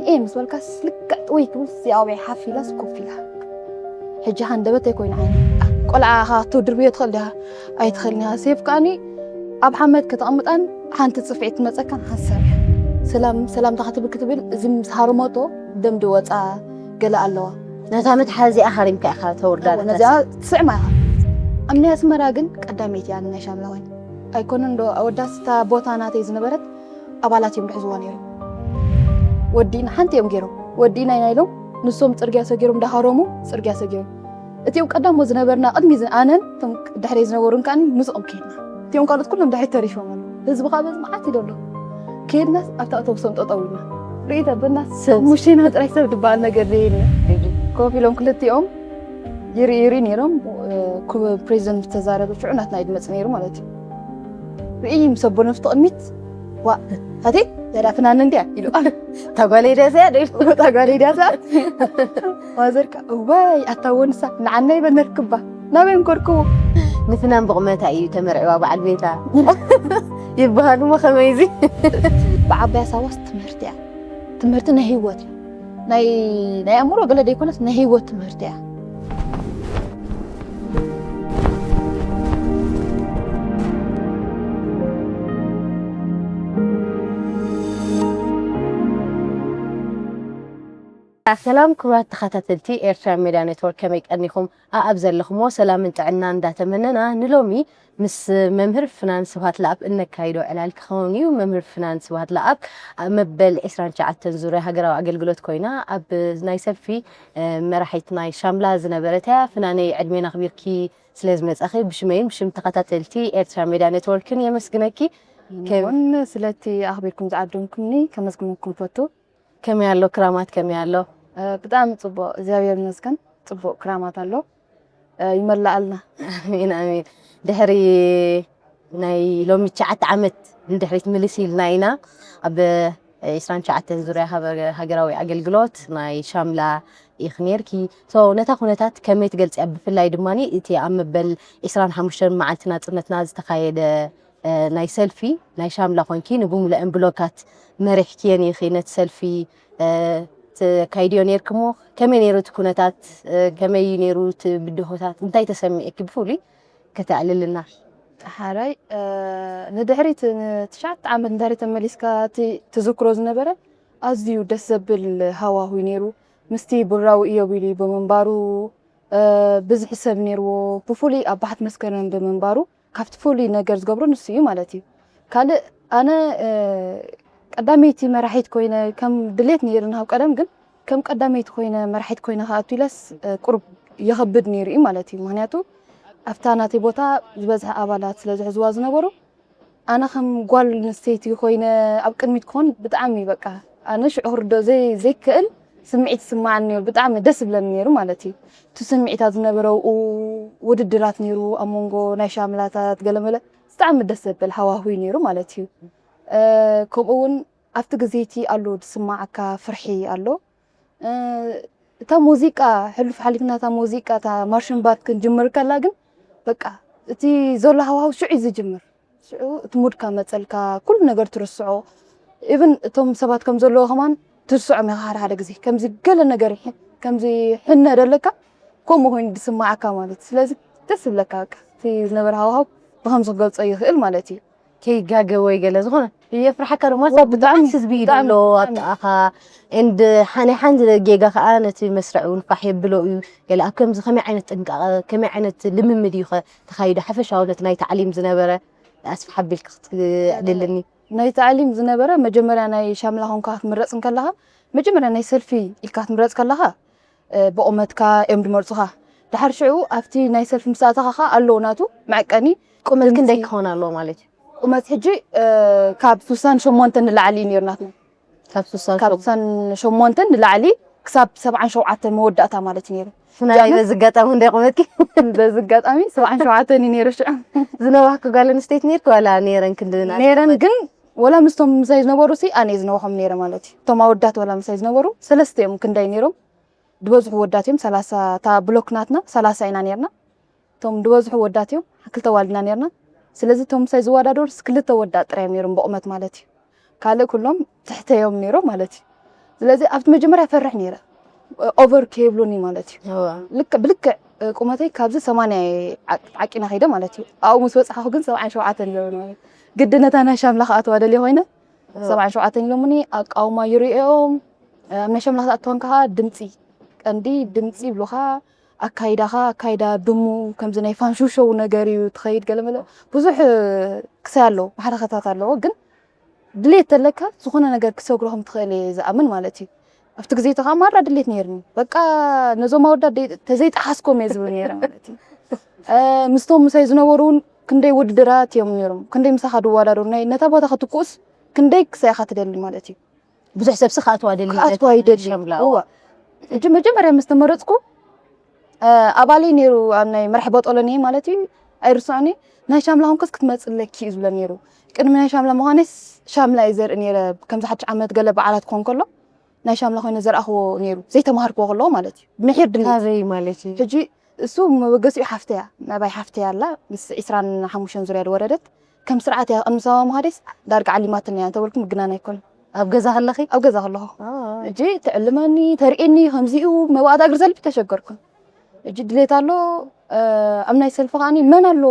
እየ ምስ በልካስ ልክዕ ጥውይ ክብል እዚኣ ኣውዒ ሓፍ ኢላስ ኮፍ ኢላ። ሕጂ ሃንደበት ኣይኮይን ዓይኒ። ቆልዓ ኢኻ ክትድርብዮ ትኽእል ዲኻ? ኣይትኽእልን ኢኻ። ሴፍ ከኣኒ ኣብ ሓመድ ከተቐምጣን ሓንቲ ጽፍዒት ትመጸካን ሓንሳብ እያ። ሰላም ሰላምታ ክትብል ክትብል እዚ ምስ ሃረመቶ ደም ድወጻ ገለ ኣለዋ። ነታ መትሓዚኣ ሃሪምካ ኢኻ ተውርዳ ነታ ነዚኣ ትስዕማ ኢኻ። ኣብ ናይ ኣስመራ ግን ቀዳመይቲ እያ ናይ ሻምላ ኮይና። ኣይኮነን ዶ ኣወዳት እታ ቦታ ናተይ ዝነበረት ኣባላት እዮም ድሕዝዋ ነይሮም። ወዲእና ሓንቲ እዮም ገይሮም። ወዲእና ኢና ኢሎም ንሶም ጽርግያ ሰጊሮም ዳሃረሙ ጽርግያ ሰጊሮም። እቲኦም ቀዳሞ ዝነበርና ቅድሚ ዝ-፣ ኣነን እቶም ድሕረይ ዝነበሩን ከኣኒ ምስኦም ከይድና። እቲኦም ካልኦት ኩሎም ድሕሪት ተሪፎም ኣለዉ። ህዝቢ ከኣ በዚ መዓት ኢሉ ኣሎ። ከይድናስ ኣብታ ኣውቶቡሶም ጠጠው ኢልና። ርእይ ተበልና ሰብ ሙሽና ጥራይ ሰብ ዝበሃል ነገር ዘየለ። ኮፍ ኢሎም ክልቲኦም ይርኢ ይርኢ ነይሮም። እ፣ ክቡር ፕሬዚደንት ዝተዛረበ ሽዑ ናትና እዩ ድመጽእ ነይሩ ማለት እዩ። ርእይ ምስ ኣቦ ነፍቲ ቅድሚት፣ "ዋ፣ ኣቲ ዘዳ ፍናን እንድያ?" ኢሉ። "እታ ጓለይ ድያ እዚኣ?" ዶ ኢሉ። "እታ ጓለይ ድያ እዚኣ?" ማዘርካ፣ "እዋይ፣ ኣታ ወንሳ፣ ንዓና ይበል ነርክባ። ናበይ ምኮርክዎ?" ንፍናን ብቑመታ እዩ ተመርዕዋ በዓል ቤታ። ይበሃል እሞ ከመይ እዚ? ብዓባይ ሳዋስ ትምህርቲ እያ። ትምህርቲ ናይ ህይወት እዩ። ናይ፣ ናይ ኣእምሮ ገለ ደይኮነስ ናይ ህይወት ትምህርቲ እያ። ሰላም ክቡራት ተኸታተልቲ ኤርትራ ሜድያ ኔትወርክ፣ ከመይ ቀኒኹም? ኣኣብ ዘለኹሞ ሰላምን ጥዕና እንዳተመነና፣ ንሎሚ ምስ መምህር ፍናን ስብሃት ለኣብ እነካይዶ ዕላል ክኸውን እዩ። መምህር ፍናን ስብሃት ለኣብ ኣብ መበል ዕስራን ትሽዓተን ዙርያ ሃገራዊ ኣገልግሎት ኮይና፣ ኣብ ናይ ሰልፊ፣ እ፣ መራሒት ናይ ሻምላ ዝነበረት እያ። ፍናነይ፣ ዕድሜና ኣኽቢርኪ ስለ ዝመጻኺ ብሽመይን ብሽም ተኸታተልቲ ኤርትራ ሜድያ ኔትወርክን የመስግነኪ። ከም እውን ስለቲ ኣኽቢርኩም ዝዓደምኩምኒ ከመስግነኩም ፈቱ። ከመይ ኣሎ ክራማት፣ ከመይ ኣሎ? እ፣ ብጣዕሚ ጽቡቕ፣ እግዚኣብሔር ይመስገን፣ ጽቡቕ ክራማት ኣሎ። እ፣ ይመላኣልና። ኣሜን፣ ኣሜን። ድሕሪ ናይ ሎሚ ትሽዓተ ዓመት ንድሕሪት ምልስ ኢልና ኢና። ኣብ ዕስራን ትሽዓተን ዙርያ ሃበ-፣ ሃገራዊ ኣገልግሎት ናይ ሻምላ ኢኺ ኔርኪ። ሶ፣ ነታ ኩነታት ከመይ ትገልጽያ? ብፍላይ ድማኒ እቲ ኣብ መበል ዕስራን ሓሙሽተን መዓልቲ ናጽነትና ዝተኻየደ እ፣ ናይ ሰልፊ፣ ናይ ሻምላ ኮንኪ ንብሙሉአን ብሎካት መሪሕክየን ኢኺ ነቲ ሰልፊ፣ እ፣ ተካይድዮ ኔርክሞ። ከመይ ነይሩ እቲ ኩነታት? እ፣ ከመይ እዩ ነይሩ እቲ ብድሆታት? እንታይ ተሰሚዕኪ ብፍሉይ ከተዕልልና? ሓራይ፣ እ፣ ንድሕሪት፣ ንትሽዓተ ዓመት ንድሕሪት ተመሊስካ እቲ ትዝክሮ ዝነበረ ኣዝዩ ደስ ዘብል ሃዋሁ እዩ ነይሩ። ምስቲ ቡራዊ እዮብ ኢሉ ብምንባሩ፣ እ፣ ብዝሒ ሰብ ነይርዎ፣ ብፍሉይ ኣብ ባሕቲ መስከረም ብምንባሩ፣ ካብቲ ፍሉይ ነገር ዝገብሮ ንሱ እዩ ማለት እዩ። ካልእ ኣነ፣ እ፣ ቀዳመይቲ መራሒት ኮይነ ከም ድሌት ነይሩኒ ካብ ቀደም፣ ግን ከም ቀዳመይቲ ኮይነ መራሒት ኮይነ ክኣቱ ኢለስ፣ እ፣ ቁሩብ የኸብድ ነይሩ እዩ ማለት እዩ። ምኽንያቱ ኣብታ ናተይ ቦታ ዝበዝሐ ኣባላት ስለ ዝሕዝዋ ዝነበሩ፣ ኣነ ከም ጓል ኣንስተይቲ ኮይነ ኣብ ቅድሚት ክኾን ብጣዕሚ በቃ ኣነ ሽዑ ክርዶ ዘይ-፣ ዘይክእል ስምዒት ይስማዓኒ ነይሩ። ብጣዕሚ ደስ ይብለኒ ነይሩ ማለት እዩ። እቲ ስምዒታት ዝነበረ ኣብኡ ውድድራት ነይሩ ኣብ መንጎ ናይ ሻምላታት ገለመለ ብጣዕሚ ደስ ዘብል ሃዋህው እዩ ነይሩ ማለት እዩ። እ፣ ከምኡ እውን ኣብቲ ግዜ እቲ ኣሎ ዝስማዓካ ፍርሒ ኣሎ። እ፣ እታ ሙዚቃ ሕሉፍ ሓሊፍና እታ ሙዚቃ እታ ማርሽን ባንድ ክንጅምር ከላ ግን በቃ እቲ ዘሎ ሃዋህው ሽዑ እዩ ዝጅምር። ሽዑ እቲ ሙድካ መጸልካ፣ ኩሉ ነገር ትርስዖ። ኢቭን እቶም ሰባት ከም ዘለዉ ከማን ትርስዖም ኢኻ ሓደ ሓደ ግዜ። ከምዚ ገለ ነገር ይሕ-፣ ከምዚ ሕነ ደለካ፣ ከምኡ ኮይኑ ዝስማዓካ ማለት እዩ። ስለዚ ደስ ይብለካ በቃ። እቲ ዝነበረ ሃዋህው ብኸምዚ ክገልጾ ይኽእል ማለት እዩ። ከይጋገ ወይ ገለ ዝኾነ የፍርሓካ ዶ ማለት? ወ-፣ ብጣዕሚ፣ ብጣዕሚ ህዝቢ እዩ ብጣዕሚ፣ ዘሎ ኣብ ብጣዕሚ። ጥቓኻ። ኤንድ ሓ-፣ ናይ ሓንቲ ጌጋ ከኣ ነቲ መስርዕ እውን ፋሕ የብሎ እዩ። ገለ ኣብ ከምዚ ከመይ ዓይነት ጥንቃቐ፣ ከመይ ዓይነት ልምምድ እዩ ኸ ተኻይዱ? ሓፈሻዊ ነቲ ናይ ታዕሊም ዝነበረ ኣስፍሕ ኣቢልካ ክትልልኒ። ናይ ታዕሊም ዝነበረ መጀመርያ ናይ ሻምላ ኮንካ ክትምረጽ እንከለኻ፣ መጀመርያ ናይ ሰልፊ ኢልካ ክትምረጽ ከለኻ፣ እ፣ ብቑመትካ እዮም ድመርጹኻ። ድሓር ሽዑ ኣብቲ ናይ ሰልፊ ምስ ኣተኻ ኸኣ ኣለዎ ናቱ መዐቀኒ። ቁመት ክንደይ ክኸውን ኣለዎ ማለት እዩ? ቁመት ሕጂ፣ እ፣ ካብ ስሳን ሸሞንተን ንላዕሊ እዩ ነይሩ ናትና። ካብ ስሳን ካብ ሸሞንተን? ስሳን ሸሞንተን ንላዕሊ ክሳብ ሰብዓን ሸውዓተን መወዳእታ ማለት እዩ ነይሩ። ፍናነይ ጃመ-፣ በዚ ኣጋጣሚ ክንደይ ቁመትኪ? በዚ ኣጋጣሚ ሰብዓን ሸውዓተን እዩ ነይሩ ሽዑ። ዝነዋሕኪ ጓል ኣንስተይቲ ነይርኪ ዋላ ነይረን ክንዲ ናት ነይረን ቁመት? ግን ወላ ምስቶም ምሳይ ዝነበሩ ሲ ኣነ እየ ዝነውሖም ነይረ ማለት እዩ። እቶም ኣወዳት ወላ ምሳይ ዝነበሩ ሰለስተ እዮም ክንዳይ ነይሮም። ዝበዝሑ ወዳት እዮም፣ ሰላሳ፣ እታ ብሎክ ናትና ሰላሳ ኢና ነይርና። እቶም ዝበዝሑ ወዳት እዮም፣ ክልተ ኣዋልድና ነይርና። ስለዚ እቶም ምሳይ ዝወዳደሩስ ክልተ ወዳት ጥራይ እዮም ነይሮም ብቑመት ማለት እዩ። ካልእ ኩሎም ትሕተይ እዮም ነይሮም ማለት እዩ። ስለዚ ኣብቲ መጀመርያ ፈርሕ ነይረ። ኦቨር ከይብሉኒ ማለት እዩ። ልክ ብልክዕ ቁመተይ ካብዚ ሰማንያ ዓቂና ከይደ ማለት እዩ። ኣብኡ ምስ በጻሕኩ ግን ሰብዓን ሸውዓተን ኢሎምኒ ማለት እዩ። ግዲ ነታ ናይ ሻምላ ክኣትዋ ደልየ ኮይነ ሰብዓን ሸውዓተን ኢሎምኒ። ኣቃውማ ይርእዮም። ኣብ ናይ ሻምላ ክትኣትወን ከኣ ድምጺ፣ ቀንዲ ድምጺ ይብሉኻ። ኣካይዳኻ ኣካይዳ ድሙ፣ ከምዚ ናይ ፋንሹ ሾው ነገር እዩ ትኸይድ። ገለመለ ብዙሕ ክሳይ ኣለዎ፣ ማሕረኸታት ኣለዎ። ግን ድሌት ተለካ ዝኾነ ነገር ክሰግሮ ከም ትኽእል እየ ዝኣምን ማለት እዩ። ኣብቲ ግዜ እቲ ከዓ ማራ ድሌት ነይርኒ። በቃ ነዞም ኣወዳት ደይ- ተዘይጠሓስኮም እየ ዝብል ነይረ ማለት እዩ። እ፣ ምስቶም ምሳይ ዝነበሩ እውን ክንደይ ውድድራት እዮም ነይሮም፣ ክንደይ ምሳኻ ድወዳደሩ። ናይ ነታ ቦታ ክትኩስ ክንደይ ክሳይኻ ትደሊ ማለት እዩ። ብዙሕ ሰብሲ ክኣትዋ ደሊ ክኣትዋ ይደሊ። ሸምላ። እዋ። ሕጂ መጀመርያ ምስ ተመረፅኩ፣ እ፣ ኣባለይ ነይሩ ኣብ ናይ መራሕ ቦጦሎኒ ማለት እዩ። ኣይርስዖኒ። ናይ ሻምላ ኮንከስ ክትመፅእ ኣለኪ እዩ ዝብለ ነይሩ። ቅድሚ ናይ ሻምላ ምዃነስ ሻምላ እየ ዘርኢ ነይረ። ከምዚ ሓድሽ ዓመት ገለ በዓላት ክኾን ከሎ ናይ ሻምላ ኮይነ ዘርኣኽዎ ነይሩ። ዘይተማሃርክዎ ከለዎ ማለት እዩ። ምሒር ድሌት። ካበይ ማለት እዩ? ሕጂ እሱ መበገሲኡ ሓፍተያ፣ ናባይ ሓፍተያ ኣላ፣ ምስ ዒስራን ሓሙሽተን ዙርያ ዝወረደት። ከም ስርዓት እያ፣ ቅድሚ ሰባ ምኻደስ ዳርጋ ዓሊማትና እያ እንተበልኩ ምግናን ኣይኮነን። ኣብ ገዛ ከለኺ? ኣብ ገዛ ከለኹ። አ። ሕጂ ትዕልመኒ፣ ተርእየኒ፣ ከምዚኡ መባእታ እግሪ ዘልቢ ተሸገርኩ። ሕጂ ድሌት ኣሎ፣ እ፣ ኣብ ናይ ሰልፊ ከኣኒ መን ኣሎ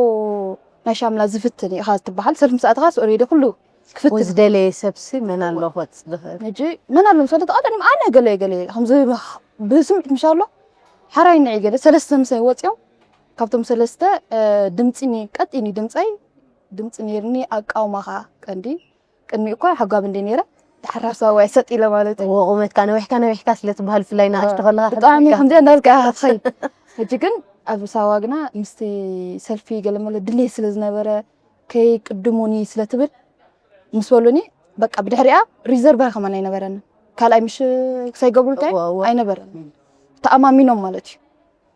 ናይ ሻምላ ዝፍትን ኢኻ ትበሃል። ሰልፊ ምስ ኣተኻስ ኦሬዲ ኩሉ ክፍትን። ወይ ዝደለየ ሰብሲ መን ኣሎ ክወጽእ ዝኽእል? ሕጂ መን ኣሎ ምስ በለት፣ ኣነ፣ ኣነ ገለ ገለ ከምዚ ብስምዒት ምሽ ኣሎ፣ ሓራይ ንዒ ገለ ሰለስተ ምሳይ ወጺኦም፣ ካብቶም ሰለስተ፣ እ፣ ድምጺ ኒ-፣ ቀጢኒ ድምጸይ፣ ድምጺ ነይርኒ፣ ኣቃውማኻ ቀንዲ፣ ቅድሚኡ እኳ ሓጓብ እንደ ነይረ፣ ድሓር ሓሳብ ዋይ ሰጥ ኢለ ማለት እዩ። እዎ፣ ቁመትካ ነዊሕካ ነዊሕካ ስለ ትበሃል፣ ብፍላይ ንኣሽቱ ከለኻ ብጣዕሚ ከምዚኣ እንዳበልካ ኢኻ ትኸይድ። ሕጂ ግን ኣብ ሳዋ ግና ምስቲ ሰልፊ ገለመለ ድሌት ስለ ዝነበረ፣ ከይቅድሙኒ ስለ ትብል፣ ምስ በሉኒ፣ በቃ ብድሕሪኣ ሪዘርቭ ከማን ኣይነበረንን። ካልኣይ ምሽ ክሳይገብሩልካ እዎ፣ እዎ። ኣይነበረን። ተኣማሚኖም ማለት እዩ።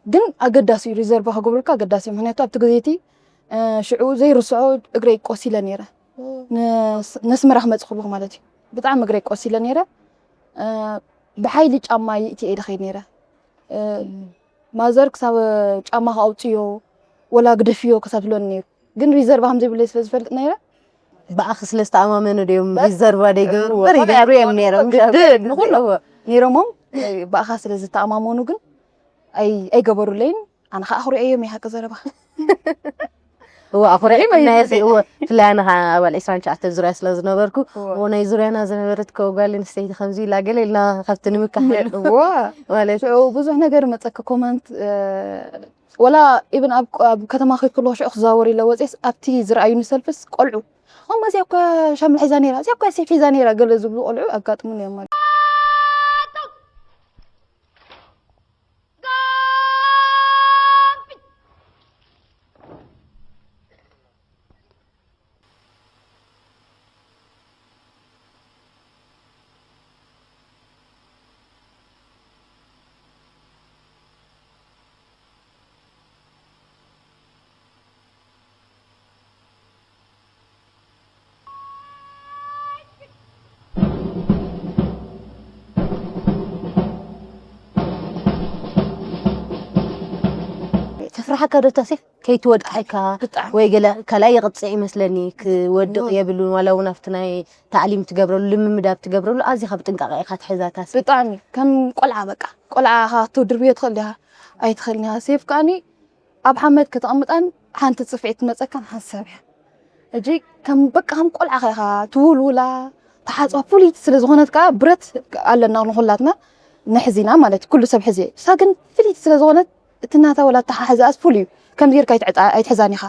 ግን ኣገዳሲ እዩ፣ ሪዘርቭ ክገብሩልካ ኣገዳሲ እዩ። ምኽንያቱ ኣብቲ ግዜ እቲ፣ እ፣ ሽዑ ዘይርስዖ እግረይ ቆሲለ ነይረ። ን-፣ ነስመራ ክመጽእ ከለኹ ማለት እዩ። ብጣዕሚ እግረይ ቆሲለ ነይረ። እ፣ ብሓይሊ ጫማ ይእቲ እየ ድኸይድ ነይረ። እ፣ ማዘር ክሳብ ጫማኻ ኣውጽዮ ወላ ግደፍዮ ክሳብ ትብለኒ ነይሩ። ግን ሪዘርቫ ከም ዘይብለይ ስለ ዝፈልጥ ነይረ። ብኣኺ ስለ ዝተኣማመኑ ድዮም በስ። ሪዘርቫ ደይገብሩ? እዎ፣ እምበር ይገብሩ እዮም ነይሮም። ግድን፣ ንኹሎም እዎ። ነይሮሞም፣ ብኣኻ ስለ ዝተኣማመኑ ግን ኣይ-፣ ኣይገበሩለይን። ኣነ ኸዓ ኣኹሪዐዮም እየ ሓቂ ዘረባ። እዎ፣ ኣኹሪዕናየሲ፣ እዎ፣ ብፍላይ ኣነ ኸዓ ኣባል ዒስራን ትሽዓተን ዙርያ ስለ ዝነበርኩ፣ እዎ። እዎ፣ ናይ ዙርያና ዝነበረት እኮ ጓል ኣንስተይቲ ከምዚ ኢላ ገለ ኢልና ካብቲ ንምካሕ እዎ። ማለት ሽዑ ብዙሕ ነገር መጸካ ኮመንት፣ እ፣ ወላ ኢቭን ኣብ፣ ኣብ ከተማ ከይድ ከለኹ ሽዑ ክዛወር ኢለ ወፅየስ ኣብቲ ዝረኣዩኒ ሰልፍስ ቆልዑ፣ "እሞ እዚኣ እኳ ሻምላ ሒዛ ነይራ፣ እዚኣ እኳ ሴፍ ሒዛ ነይራ" ገለ ዝብሉ ቆልዑ ኣጋጥሙኒ እዮም ማለት። ተፍርሓካ ዶ እታ ሴፍ? ከይትወድቕ ኢልካ ብጣዕሚ። ወይ ገለ ካልኣይ ይቕጽዕ ይመስለኒ፣ ክወድቕ እዎ። የብሉን። ዋላ እውን ኣብቲ ናይ ታዕሊም ትገብረሉ፣ ልምምድ ኣብ ትገብረሉ፣ ኣዚኻ ብጥንቃቐ ኢኻ ትሕዛ እታ ሴፍ። ብጣዕሚ። ከም ቆልዓ በቃ። ቆልዓ ኢኻ ክትድርብዮ ትኽእል ዲኻ? ኣይትኽእልን ኢኻ። ሴፍ ከኣኒ ኣብ ሓመድ ከተቐምጣን ሓንቲ ጽፍዒት ትመጸካን ሓንሳብ እያ። ሕጂ ከም በቃ ከም ቆልዓ ኢኻ ትውልውላ፣ ትሓጽባ ፍሉይቲ ስለ ዝኾነት ከኣ ብረት ኣለና ንኹላትና ንሕዚና ማለት እዩ። ኩሉ ሰብ ሕዚ እያ። እሳ ግን ፍልይቲ ስለ ዝኾነት እቲ ናታ ወላ ኣተሓሕዛኣስ ፍሉይ እዩ። ከምዚ ጌርካ ኣይትዕጣ-፣ ኣይትሕዛን ኢኻ።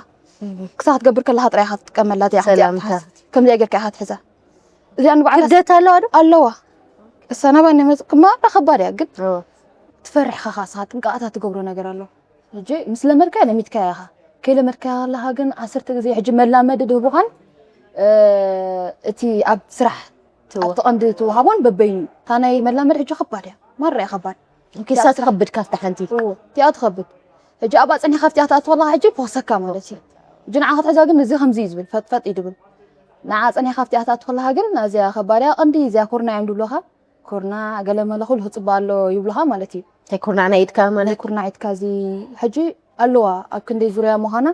ክሳብ ክትገብር ከለኻ ጥራይ ኢኻ ትጥቀመላ እቲኣ፣ ከምዚኣ ሰላምታ። ትሓዝ-፣ ከምዚኣ ጌርካ ኢኻ ትሕዛ። እዚኣ ንባዕላ ክብደት ኣለዋ ዶ? ኣለዋ። እሳ ናባና መጽ-፣ ክማራ ከባድ እያ፣ ግን እዎ። ትፈርሕ ኢኻ፣ ንስኻ ጥንቃቐታት ትገብሮ ነገር ኣሎ። ሕጂ ምስ ለመድካያ ለሚድካያ ኢኻ። ከይለመድካያ ከለኻ ግን ዓሰርተ ግዜ ሕጂ መላመዲ ድህቡኻን፣ እ፣ እቲ ኣብ ስራሕ ትዎ። ኣብቲ ቀንዲ ትወሃቦን በበይኑ። እታ ናይ መላመዲ ሕጂ ከባድ እያ። ማራ እያ ከባድ። ኪሳ ትኸብድ ካብታ ሓንቲ። እዎ፣ እቲኣ ትኸብድ። ሕጂ ኣብኣ ጸኒሕካ ኣብቲኣ ትኣቱ ከለኻ ሕጂ ፎኸሰካ ማለት እዩ። ሕጂ ንዓ ክትሕዛ ግን እዚ ከምዚ እዩ ዝብል፣ ፈጥፈጥ እዩ ድብል። ንዓ ጸኒሕካ ኣብቲኣ ትኣቱ ከለኻ ግን እዚኣ ከባድ እያ። ቀንዲ እዚኣ ኩርናዕ እዮም ድብሉኻ። ኩርናዕ ገለ መለ ኩሉ ክጽባእ ኣሎ ይብሉኻ ማለት እዩ። እንታይ ኩርናዕ ናይ ኢድካ ማለት? ናይ ኩርናዕ ኢድካ እዚ ሕጂ ኣለዋ ኣብ ክንደይ ዙርያ ምዃና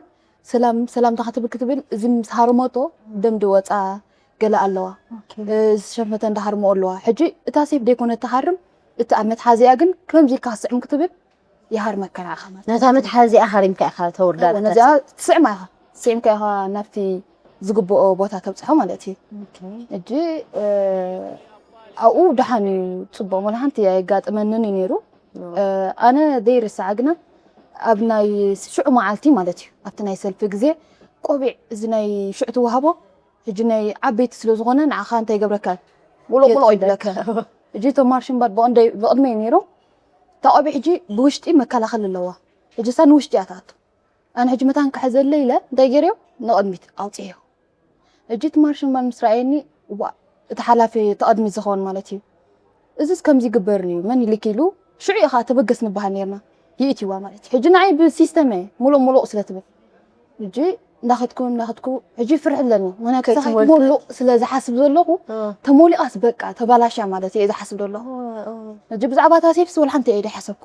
ሰላም፣ ሰላምታ ክትብል ክትብል እዚ ምስ ሃረመቶ ደም ድወጻ፣ ገለ ኣለዋ። ዝሸፈተን ድሃርሞ ኣለዋ። ሕጂ እታ ሴፍ ደይኮነ ትሃርም፣ እቲ ኣብ መትሓዚኣ ግን ከምዚ ኢልካ ክትስዕም ክትብል ይሃርመካ ንዓኻ ማለት እዩ። ነታ መትሓዚኣ ሃሪምካ ኢኻ ተውርዳ። ነዚኣ ትስዕማ ኢኻ። ስዒምካ ኢኻ ናብቲ ዝግብኦ ቦታ ተብፅሖ ማለት እዩ። ሕጂ ኣብኡ ደሓን እዩ፣ ፅቡቕ መላ ሓንቲ ኣየጋጥመንን እዩ ነይሩ። ኣነ ዘይርስዓ ግና ኣብ ናይ ሽዑ መዓልቲ ማለት እዩ ኣብቲ ናይ ሰልፊ ግዜ ቆቢዕ እዚ ናይ ሽዑ ትወሃቦ ሕጂ ናይ ዓበይቲ ስለ ዝኾነ ንዓኻ እንታይ ይገብረካ ሙሉቕ ሙሉቕ ይብለካ። ሕጂ እቶም ማርሽን ባንድ ብቕድመይ ነይሮም። እታ ቆቢዕ ሕጂ ብውሽጢ መከላኸሊ ኣለዋ። ሕጂ እሳ ንውሽጢ እያ ትኣቱ። ኣነ ሕጂ መታን ክሕዘለ ኢለ እንታይ ገይረዮ ንቕድሚት ኣውፅዮ። ሕጂ እቲ ማርሽን ባንድ ምስ ረኣየኒ ዋ እቲ ሓላፊ እቲ ቅድሚት ዝኸውን ማለት እዩ። እዚስ ከምዚ ይግበር እዩ መን ይልክ ኢሉ ሽዑ ኢኻ ተበገስ ንበሃል ነርና። ይእትዋ ማለት እዩ። ሕጂ ንዓይ ብሲስተም እየ ሙሉእ ሙሉእ ስለ ትብል ሕጂ እንዳኸድኩ እንዳኸድኩ ሕጂ ፍርሒ ኣለኒ። ምክንያቱ እሳ ሙሉእ ስለ ዝሓስብ ዘለኹ ተሞሊቓስ በቃ ተባላሻ ማለት እየ ዝሓስብ ዘለኹ። ሕጂ ብዛዕባ እታ ሴፍስ ወላ ሓንቲ እየ ሓሰብኩ።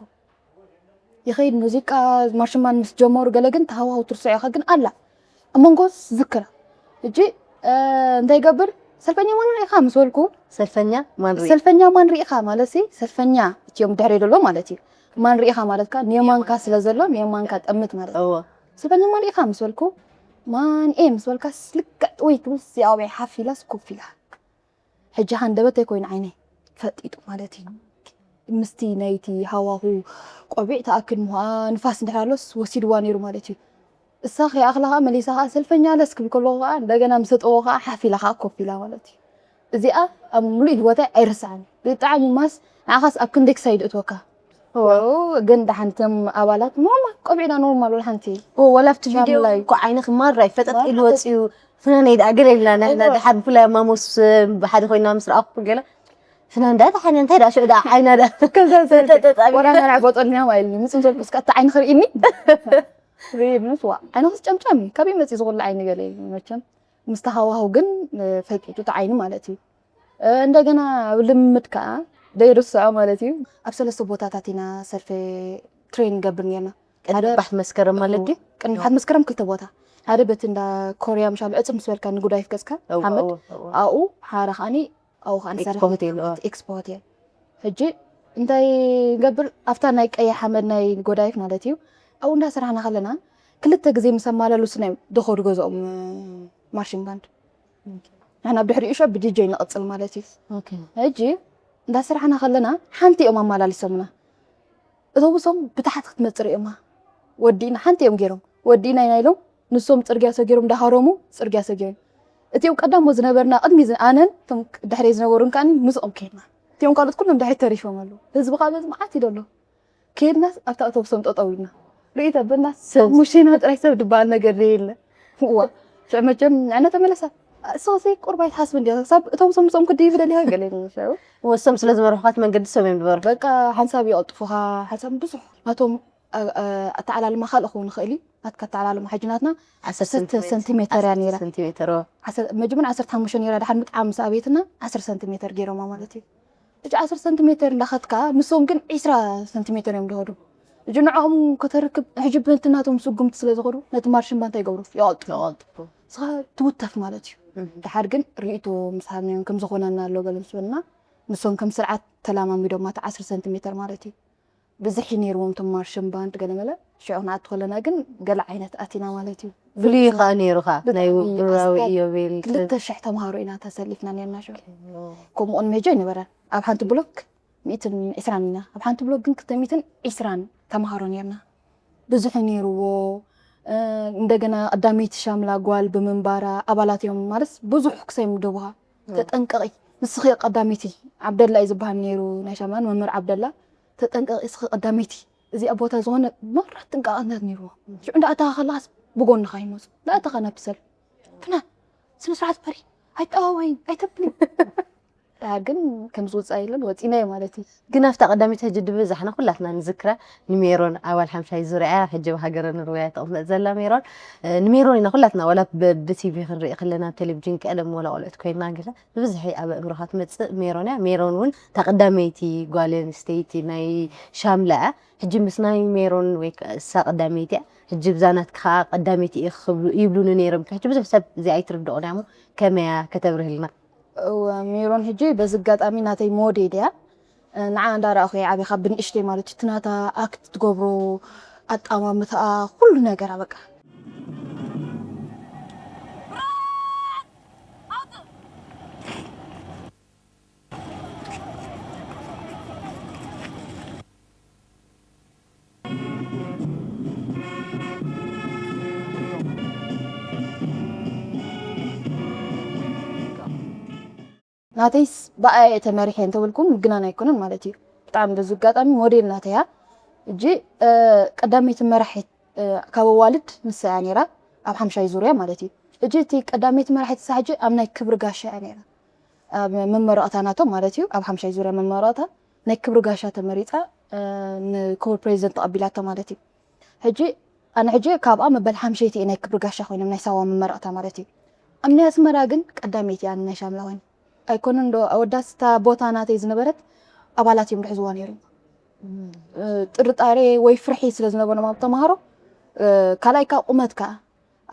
ይኸይድ ሙዚቃ ማርሽማን ምስ ጀመሩ ገለ ግን ተሃዋሁ ትርስዖ ኢኻ ግን ኣላ ኣብ መንጎ ዝክራ። ሕጂ እንታይ ይገብር ሰልፈኛ ማን ርኢኻ ምስ በልኩ ሰልፈኛ ማን ርኢ ሰልፈኛ ማን ርኢኻ ማለት ሲ ሰልፈኛ እትዮም ድሕሪ ዘሎ ማለት እዩ። ማን ርኢኻ ማለት ካ ንየማንካ ስለ ዘሎ ንየማንካ ጠምት ማለት እዩ። እወ ሰልፈኛ ማን ርኢኻ ምስ በልኩ ማን ኤ ምስ በልካ ስልክዕ ወይ ትብል ሲያውቤ ሓፍ ኢላስ ኮፍ ኢላ። ሕጂ ሃንደበተይ ኮይኑ ዓይነይ ፈጢጡ ማለት እዩ። ምስቲ ናይቲ ሃዋሁ ቆቢዕ ተኣክል ምዃ ንፋስ እንድሕር ኣሎስ ወሲድዋ ነይሩ ማለት እዩ። እሳ ከይኣኽላ ከዓ መሊሳ ከዓ ሰልፈኛ ለስ ክብል ከለኹ ከዓ እንደገና ምስ ሰጠዎ ከዓ ሓፍ ኢላ ከዓ ኮፍ ኢላ ማለት እዩ። እዚኣ ኣብ ሙሉእ ህይወተይ ኣይርስዓን። ብጣዕሚ ማስ ንዓኻስ ኣብ ክንደይ ክሳይድ እትወካ። ግን ደሓን እቶም ኣባላት ኖርማል ቆቢዕና ኖርማል ወላ ሓንቲ ወላ ኣብቲ ቪድዮ እኮ ዓይንኺ ማራ ይፈጠጥ ኢሉ ወፂኡ ፍናነይ ደኣ ገለ ኢልና ንሕና ደሓን ብፍላይ ኣብ ማሞስ ብሓደ ኮይና ምስ ረኣኹ ገለ ፍናን ደኣ ደሓን እንታይ ደኣ ሽዑ ደኣ ዓይና ደኣ ወላ ናና ቦጦልና ማለት እዩ ምፅም ዘልኩ እስካ እቲ ዓይንኺ ርኢኒ ሪብንስ ዋ ዓይንኺስ ጨምጫም እዩ ካበይ መፅእ ዝኩሉ ዓይኒ ገለ እዩ መቸም ምስ ተሃዋሁ ግን ፈቂጡ እቲ ዓይኒ ማለት እዩ እንደገና ኣብ ልምምድ ከዓ ደይርስዖ ማለት እዩ ኣብ ሰለስተ ቦታታት ኢና ሰልፊ ትሬን ንገብር ነርና ቅድሚ ባሕቲ መስከረም ማለት ድዩ ቅድሚ ባሕቲ መስከረም ክልተ ቦታ ሓደ በቲ እንዳ ኮርያ ምሻሉ ዕፅር ምስ በልካ ንጉዳይፍ ገፅካ ሓመድ ኣብኡ ሓደ ከዓኒ ኣብኡ ከዓ ንሰርሕ ኤክስፖ ሆቴል ኤክስፖ ሆቴል ሕጂ እንታይ ንገብር ኣብታ ናይ ቀይሕ ሓመድ ናይ ጎዳይፍ ማለት እዩ ኣብኡ እንዳሰራሕና ከለና ክልተ ግዜ ምስ ኣማላለሱና እዮም ዝኸዱ ገዝኦም ማርሽን ባንድ ንሕና ብድሕሪኡ ሸ ብዲጀይ ንቕፅል ማለት እዩ ሕጂ እንዳሰራሕና ከለና ሓንቲ እዮም ኣማላሊሶምና እተውሶም ብታሕቲ ክትመፅእ ርእዮማ ወዲእና ሓንቲ እዮም ገይሮም ወዲእና ኢና ኢሎም ንሶም ፅርግያ ሰጊሮም እንዳሃረሙ ፅርግያ ሰጊሮም እቲኦም ቀዳሞ ዝነበርና ቅድሚ ኣነን እቶም ድሕሪ ዝነበሩን ከዓ ምስኦም ከይድና እቲኦም ካልኦት ኩሎም ድሕሪ ተሪፎም ኣለዉ ህዝቢ ከዓ በዚ መዓት እዩ ደሎ ከይድናስ ኣብቲ ኣውቶቡሶም ጠጠው ኢልና ርእይ ተብልና ሰብ ሙሽና ጥራይ ሰብ ዝበሃል ነገር የለ እዋ ሽዕ መቸም ንዕነ ተመለሳ እሶ ዘይቁርባ ይትሓስብ እንዲ ክሳብ እቶም ሰምሶም ክድይብ ደሊኻ ገለ ይመስለው ወሶም ስለ ዝመርሑኻት መንገዲ ሰብ እዮም ዝበሩ በቃ ሓንሳብ ይቐልጥፉኻ ሓንሳብ ብዙሕ ናቶም ኣተዓላልማ ካልእ ክኸውን ይኽእል እዩ ናትካ ኣተዓላልማ ሕጂ ናትና ዓሰርተ ሰንቲሜተር እያ ነይራ ሰንቲሜተር መጀመርያ ዓሰርተ ሓሙሽተ ነይራ ድሓር ምጥዓም ምስ ኣበየትና ዓሰርተ ሰንቲሜተር ገይሮማ ማለት እዩ ሕጂ ዓሰርተ ሰንቲሜተር እንዳኸድካ ንሶም ግን ዒስራ ሰንቲሜተር እዮም ዝኸዱ ሕጂ ንዕኦም ከተርክብ ሕጂ በቲ ናቶም ስጉምቲ ስለ ዝኸዱ ነቲ ማርሽን ባንታ ይገብሩ ይቐልጡ ይቐልጥፉ ንስኻ ትውተፍ ማለት እዩ ድሓር ግን ርእይቶ ምስ ሃብናዮም ከም ዝኾነና ኣሎ ገለ ምስ በልና ንሶም ከም ስርዓት ተላማሚዶማ እቲ ዓስር ሰንቲሜተር ማለት እዩ ብዝሕ እዩ ነይርዎም እቶም ማርሽን ባንድ ገለመለ ሽዑ ክንኣቱ ከለና ግን ገለ ዓይነት ኣቲና ማለት እዩ ፍሉይ ከዓ ነይሩ ከዓ ናይ ውድራዊ ኢዮቤል ክልተ ሽሕ ተምሃሮ ኢና ተሰሊፍና ነርና ሽዑ ከምኡ ቅድሚ ሕጂ ኣይነበረን ኣብ ሓንቲ ብሎክ ሚእትን ዕስራን ኢና ኣብ ሓንቲ ብሎክ ግን ክልተ ሚእትን ዕስራን ተምሃሮ ነርና ብዙሕ ነይርዎ እንደገና ቀዳመይቲ ሻምላ ጓል ብምንባራ ኣባላት እዮም ማለት ብዙሕ ክሰይም ደቡሃ ተጠንቀቂ ንስኺ ቀዳመይቲ ዓብደላ እዩ ዝበሃል ነይሩ ናይ ሻምላን መምህር ዓብደላ ተጠንቀቂ እስኺ ቀዳመይቲ እዚኣ ቦታ ዝኾነ መራት ጥንቃቐ እንዳ ነይርዎ ሽዑ እንዳኣተኻ ከለኻስ ብጎንኻ ይመፁ እንዳኣተኻ ናብቲ ሰልፊ ፍናን ስነ ስርዓት በሪ ኣይጠዋወይን ኣይተብልን ድሓር ግን ከም ዝውፃእ የለን ወፂናዮ ማለት እዩ። ግን ኣብታ ቀዳሚት ሕጂ ድብዛሕና ኩላትና ንዝክራ ንሜሮን ኣባል ሓምሻይ ዙርያ ሕጂ ብሃገረ ንርወያ ተቕመጥ ዘላ ሜሮን ንሜሮን ኢና ኩላትና ዋላ ብቲቪ ክንርኢ ከለና ቴሌቪዥን ቀደም ወላ ቆልዑት ኮይና ገለ ብብዝሒ ኣብ ኣእምሮኻ ትመፅእ ሜሮን እያ። ሜሮን እውን እታ ቀዳመይቲ ጓል ኣንስተይቲ ናይ ሻምላ እያ። ሕጂ ምስ ናይ ሜሮን ወይ እሳ ቀዳመይቲ እያ ሕጂ ብዛ ናትካ ቀዳመይቲ እየ ክብሉ ይብሉኒ ነይሮም። ሕጂ ብዙሕ ሰብ እዚ ኣይትርድኦን እያ እሞ ከመይ እያ ከተብርህልና? እወ ሜሮን ሕጂ በዚ ኣጋጣሚ ናተይ ሞዴል እያ። ንዓ እንዳረኣኹ እየ ዓብኻ ብንእሽተይ ማለት እዩ። እቲ ናታ ኣክት ትገብሮ ኣጣማምታኣ ኩሉ ነገራ በቃ ናተይስ ብኣያ እየ ተመሪሐ እንተበልኩም ምግናን ኣይኮነን ማለት እዩ። ብጣዕሚ በዚ ኣጋጣሚ ሞዴል ናተያ እጂ ቀዳመይቲ መራሒት ካብ ኣዋልድ ንሳ እያ ነይራ ኣብ ሓምሻይ ዙርያ ማለት እዩ። እጂ እቲ ቀዳመይቲ መራሒት ንሳ ሕጂ ኣብ ናይ ክብሪ ጋሻ እያ ነይራ ኣብ መመረቕታ ናቶም ማለት እዩ ኣብ ሓምሻይ ዙርያ መመረቕታ ናይ ክብሪ ጋሻ ተመሪፃ ንክቡር ፕሬዚደንት ተቐቢላቶ ማለት እዩ። ሕጂ ኣነ ሕጂ ካብኣ መበል ሓምሸይቲ እየ ናይ ክብሪ ጋሻ ኮይኖም ናይ ሳዋ መመረቕታ ማለት እዩ። ኣብ ናይ ኣስመራ ግን ቀዳመይቲ እያ ናይ ሻምላ ኮይነ ኣይኮነን ዶ ኣወዳስታ ቦታ ናተይ ዝነበረት ኣባላት እዮም ድሕዝዋ ነይሩ ጥርጣሬ ወይ ፍርሒ ስለ ዝነበሮም ኣብ ተምሃሮ ካልኣይ ካብ ቁመት ከዓ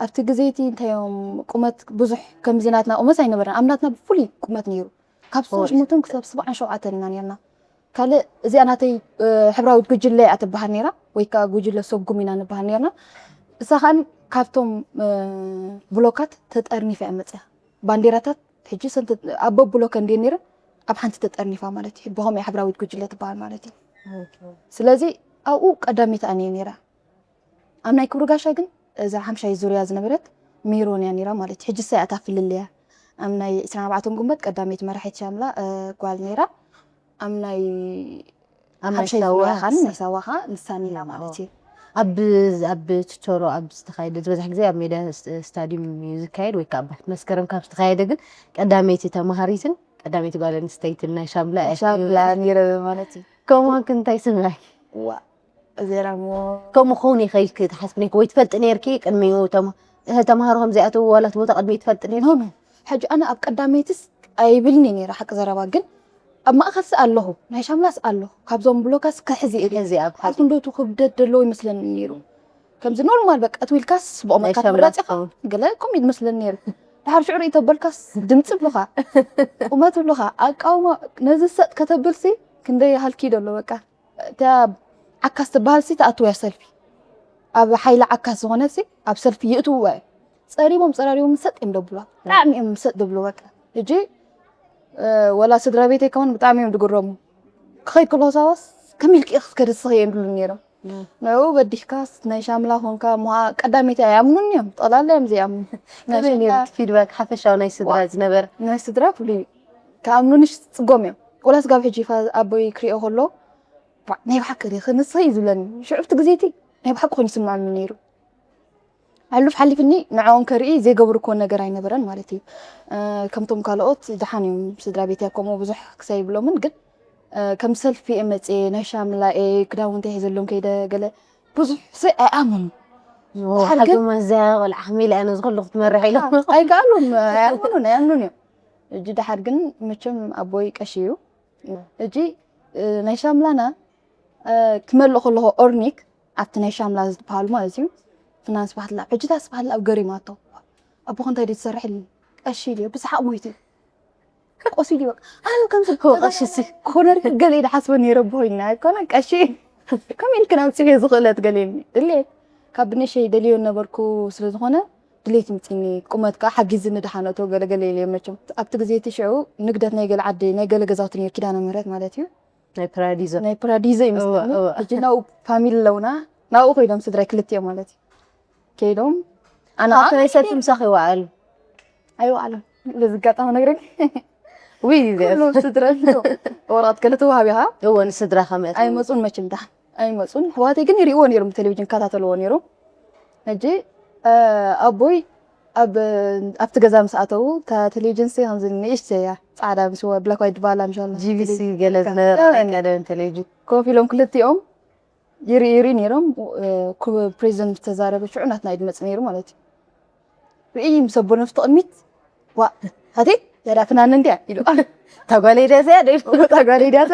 ኣብቲ ግዜ እቲ እንታይ እዮም ቁመት ብዙሕ ከምዚ ናትና ቁመት ኣይነበረን ኣብ ናትና ብፍሉይ ቁመት ነይሩ ካብ ሰብዓን ሸሞንተን ክሳብ ሰብዓን ሸውዓተን ኢና ነርና ካልእ እዚኣ ናተይ ሕብራዊት ጉጅለ እያ ትበሃል ነይራ ወይ ከዓ ጉጅለ ሰጉም ኢና ንበሃል ነርና እሳ ከዓ ካብቶም ብሎካት ተጠርኒፋ እያ መፅያ ባንዴራታት ሕጂ ሰንተ ኣብ በብሎከ እንድየ ነይረ ኣብ ሓንቲ ተጠርኒፋ ማለት እዩ ብኸምኡ ሕብራዊት ጉጅለ ትበሃል ማለት እዩ ስለዚ ኣብኡ ቀዳሚት ኣነ እየ ነይራ ኣብ ናይ ክብሪ ጋሻ ግን እዛ ሓምሻይ ዙርያ ዝነበረት ሜሮን እያ ነይራ ማለት እዩ ሕጂ ሳይ ኣታ ፍልልያ ኣብ ናይ ዕስራን ኣርባዕተን ጉንበት ቀዳመይቲ መራሒት ሻምላ ጓል ነይራ ኣብ ናይ ኣብ ናይ ሓምሻይ ሳዋ ዙርያ ኻን ናይ ሳዋ ኻ ንሳ ነይራ ማለት እዩ ኣብ ኣብ ችቾሮ ኣብ ዝተኻየደ ዝበዝሕ ግዜ ኣብ ሜዳ ስታዲየም እዩ ዝካየድ ወይ ከዓ ኣብ መስከረም ካብ ዝተኻየደ ግን ቀዳመይቲ ተምሃሪትን ቀዳመይቲ ጓል ኣንስተይትን ናይ ሻምላ እያ። ሻምላ ነይረ ማለት እዩ ከምኡ ኮንክ እንታይ ስምዒ ዋ እዚራ ሞ ከምኡ ክኸውን ይኽእል ክትሓስብ ነይርኪ ወይ ትፈልጢ ነይርኪ ቅድሚኡ ተማ እህ ተምሃሮ ከም ዘይኣተው ዋላ እቲ ቦታ ቅድሚኡ ትፈልጢ ነይርኪ ሕጂ ኣነ ኣብ ቀዳመይትስ ኣይብልኒ ነይረ ሓቂ ዘረባ ግን ኣብ ማእኸልሲ ኣለኹ ናይ ሻምላስ ኣለኹ ካብዞም ብሎካስ ክሕዚ እየ ሕዚ ኣብ ሓሱ እንዶ እቲ ክብደት ዘለዎ ይመስለኒ ነይሩ ከምዚ ኖርማል በቃ እቲ ኢልካስ ብቑመትካ ናይ ሻምላ ትምረፅ ኢኻ ትኸውን። ገለ ከምኡ እዩ ዝመስለኒ ነይሩ ድሓር ሽዑ ርኢ ተበልካስ ድምፂ ብሉኻ ቁመት ብሉኻ ኣቃውማ ነዚ ሰጥ ከተብልሲ ክንደይ ሃልኪ ደሎ በቃ እታ ዓካስ ትበሃል ሲ ትኣትው እያ ሰልፊ ኣብ ሓይሊ ዓካስ ዝኾነ ሲ ኣብ ሰልፊ ይእትውዋ እዩ ፀሪቦም ፀራሪቦም ሰጥ እዮም ደብሏ ብጣዕሚ እዮም ሰጥ ደብሉ በቃ ሕጂ ወላ ስድራ ቤተይ ከውን ብጣዕሚ እዮም ድግረሙ ክኸይድ ከለኹ ሳዋስ ከም ኢልቂ ክትከዲ ስኸ እዮም ድሉ ነይሮም ንዕኡ በዲህካስ ናይ ሻምላ ኮንካ ምሃ ቀዳመይቲ ኣይኣምኑን እዮም ጠቕላላ እዮም ዘይኣምኑ ናይ ከመይ ነይሩ ሻምላ እቲ ፊድባክ ሓፈሻዊ ናይ ስድራ ዋ። ዝነበረ ናይ ስድራ ፍሉይ እዩ ከኣምኑንሽ ጽጎም እዮም ቆላስ ጋብ ሕጂ ፋ ኣቦይ ክሪኦ ከሎ ዋ፣ ናይ ብሓቂ ዲኺ ንስኺ እዩ ዝብለኒ ሽዑ እቲ ግዜ እቲ ናይ ብሓቂ ኮይኑ ይስምዓኒ ነይሩ ኣሕሉፍ ሓሊፍኒ ንዕኦም ከርኢ ዘይገብርክዎ ነገር ኣይነበረን ማለት እዩ ከምቶም ካልኦት ደሓን እዮም ስድራ ቤት ከምኡ ብዙሕ ክሳይ ይብሎምን ግን ከም ሰልፊ እየ መፅየ ናይ ሻምላ እየ ክዳውንቲ ሒዘሎም ከይደ ገለ ብዙሕ ሰ ኣይኣምኑ ድሓር ግን ሓገማ እዚኣ ቆልዓ ከመይ ኢላ እያ ነዚ ኩሉ ክትመርሕ ኢሎም ኣይከኣሉን ኣይኣምኑን ኣይኣምኑን እዮም እጂ ድሓር ግን መቸም ኣቦይ ቀሺ እዩ እጂ ናይ ሻምላና ክመልእ ከለኹ ኦርኒክ ኣብቲ ናይ ሻምላ ዝበሃሉ ማለት እዩ ፍናን ስብሓትላ ሕጅታ ስብሓትላ ኣብ ገሪማቶ ኣቦ እንታይ ድትሰርሕ ኢልኒ ቀሺ ኢልዮ ብሰሓቕ ሞይቱ እዩ ቆሲሉ ይበቃ ኣነ ከምዚ ቀሺ ሲ ኮነር ገለ ኢደ ሓስበ ነይረ ብሆይና ኣይኮነ ቀሺ ከም ኢልክን ኣምፅሕዮ ዝኽእለት ገለ ኢልኒ ድሌት ካብ ብነሸይ ደልዮ ነበርኩ ስለ ዝኾነ ድሌት ምፅኒ ቁመት ከዓ ሓጊዝኒ ደሓነቶ ገለገለ ኢለ መቸም ኣብቲ ግዜ እቲ ሽዑ ንግደት ናይ ገለ ዓዲ ናይ ገለ ገዛውቲ ነይሩ ኪዳነ ምህረት ማለት እዩ ናይ ፕራዲዞ ናይ ፕራዲዞ ይመስለኒ ሕጂ ናብኡ ፋሚሊ ኣለውና ናብኡ ከይዶም ስድራይ ክልቲኦም ማለት እዩ ከይዶም ኣነ ኣብቲ ናይ ሰልፊ ምሳኺ ይወዓሉ ኣይወዓሉን በዚ ኣጋጣሚ ነግረኒ ውይ ኩሎም ስድራ ወረቐት ገለ ተዋሃቢኻ እወ ንስድራኻ መእት ኣይመፁን መችም ዳ ኣይመፁን ኣሕዋተይ ግን ይርእዎ ነይሮም ብቴሌቪዥን ይከታተልዎ ነይሮም ሕጂ ኣቦይ ኣብ ኣብቲ ገዛ ምስ ኣተዉ እታ ቴሌቪዥን ሲ ከምዚ ንእሽተይ እያ፣ ጻዕዳ ምስ ወ ብላክ ዋይት ባላ ምሻላ ጂ ቢ ሲ ገለ ዝነበረ ናይ ቀደም ቴሌቪዥን ኮፍ ኢሎም ክልቲኦም ይርኢ ይርኢ ነይሮም። እ፣ ኩ- ፕሬዚደንት ዝተዛረበ ሽዑ ናትና እዩ ድመጽእ ነይሩ ማለት እዩ። ርኢ ምስ ኣቦ ነፍቲ ቅድሚት ዋ ሃቴ ያዳ ፍናን እንዲያ ኢሉ ተጓሌ ደሰ ደ ታጓሌ ዳታ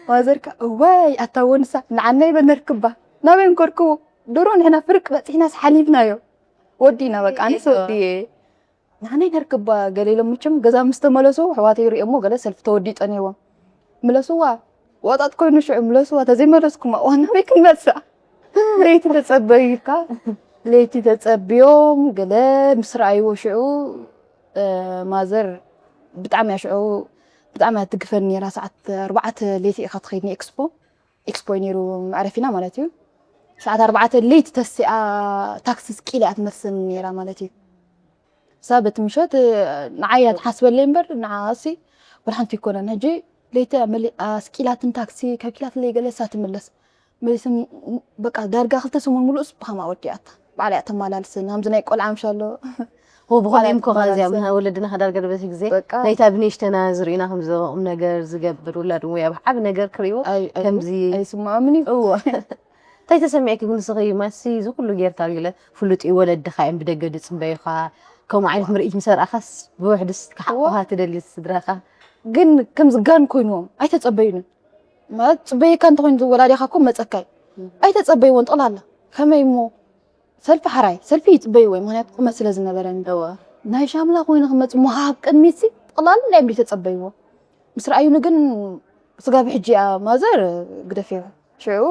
ማዘርካ እዋይ ኣታወንሳ ንዓናይ በነርክባ ናበይ እንኮርክዎ ድሮ ንሕና ፍርቅ በፂሕናስ ሓሊፍናዮ ወዲና በቃ ኣነስ ወዲየ ንዓናይ ነርክባ ገለ ኢሎም ምችም ገዛ ምስ ተመለሱ ኣሕዋተይ ይሪኦሞ ገለ ሰልፊ ተወዲኡ ፀኒሕዎም ምለስዋ ዋጣጥ ኮይኑ ሽዑ ምለስዋ ተዘይመለስኩማ እዋ ናበይ ክንመፅእ ለይቲ ተፀበዩካ ለይቲ ተፀብዮም ገለ ምስ ረኣይዎ ሽዑ እ፣ ማዘር ብጣዕሚ እያ ሽዑ ብጣዕሚ እያ ትግፈኒ ነይራ ሰዓት ኣርባዕተ ለይቲ ኢኻ ትኸይድ ንኤክስፖ ኤክስፖ እዩ ነይሩ መዕረፊና ማለት እዩ ሰዓት ኣርባዕተ ለይቲ ተሲኣ ታክሲ ስቂል እያ ትመልሰኒ ነይራ ማለት እዩ እሳ በቲ ምሸት ንዓያ ትሓስበለይ እምበር ንዓሲ ወላ ሓንቲ ይኮነን ሕጂ ለይቲ ኣመሊ- ኣስቂላትን ታክሲ ከብኪላትለይ ገለ እሳ ትምለስ መሊሰን በቃ ዳርጋ ክልተ ሰሙን ሙሉእስ ብኸማ ወዲኣታ ባዕላ እያ ተመላልሰን ከምዚ ናይ ቆልዓ ምሻሎ ሆ ብኾነ እዮም ኮኻ እዚኣ ምና ወለድና ከዳርገ በዚ ግዜ በቃ ናይታ ብንእሽተና ዝርእና ከምዚ ቁም ነገር ዝገብር ውላድ ወይ ኣብ ዓብ ነገር ክርእዎ ኣይ- ኣይ- ከምዚ ኣይስማዓምን እዩ እዎ እንታይ ተሰሚዕኪ ግን ንስኺ ማሲ እዚ ኩሉ ጌርካ ኢለ ፍሉጥ እዩ ወለድኻ እዮም ብደገ ዝፅበዩኻ ከምኡ ዓይነት ምርኢት ምስ ኣርኣኻስ ብውሕድስ ክሓቑኻ ትደሊ ስድራኻ ግን ከም ዝጋን ኮይንዎም ኣይተፀበዩንን ማለት ፅበየካ እንተኮይኑ ወላዲኻ እኮ መፀካይ ኣይተፀበይዎን ጠቕላላ ከመይ እሞ ሰልፊ ሓራይ ሰልፊ ይፅበይዎ እዩ ምክንያቱ ቁመት ስለ ዝነበረኒ እወ ናይ ሻምላ ኮይኑ ክመፅ ምሃብ ቅድሚት ሲ ጠቕላላ እዮም ተፀበይዎ ምስ ረኣዩኒ ግን ስጋብ ሕጂ እያ ማዘር ግደፍ ሽዑ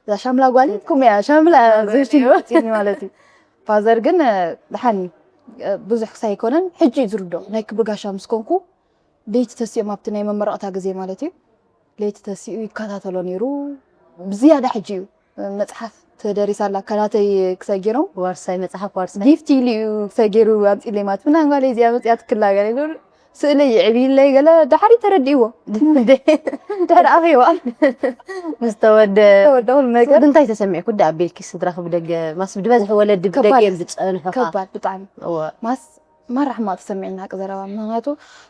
እዛ ሻምላ ጓል ኩም እያ ሻምላ ዝሽኒ ማለት እዩ ፋዘር ግን ድሓን ብዙሕ ክሳይ ኣይኮነን ሕጂ እዩ ዝርዶ ናይ ክብሪ ጋሻ ምስ ኮንኩ ለይቲ ተሲኦም ኣብቲ ናይ መመረቕታ ግዜ ማለት እዩ ለይቲ ተሲኡ ይከታተሎ ነይሩ ብዝያዳ ሕጂ እዩ መፅሓፍ ተደሪሳ ኣላ ካናተይ ክሳይ ገይሮም ዋርሳይ መፅሓፍ ዋርሳይ ጊፍት ኢሉ እዩ ክሳይ ገይሩ ኣምፂለይ ማለት ምናን ጓለይ እዚኣ መፅያ ትክላ ገለ ኢሉ ስእለይ ይዕብይለይ ገለ ዳሕሪ ተረዲእዎ ድሕሪ ኣኸይዋ ምስ ተወደ ተወደ ኩሉ ነገር እንታይ ተሰሚዕኩ ዳ ኣቤልኪ ስድራኺ ብደገ ማስ ብድበዝሒ ወለዲ ብደገ እዮም ዝፀንሑኻ ከባድ ብጣዕሚ እወ ማስ ማራ ሕማቅ ተሰሚዕና ቅዘረባ ምክንያቱ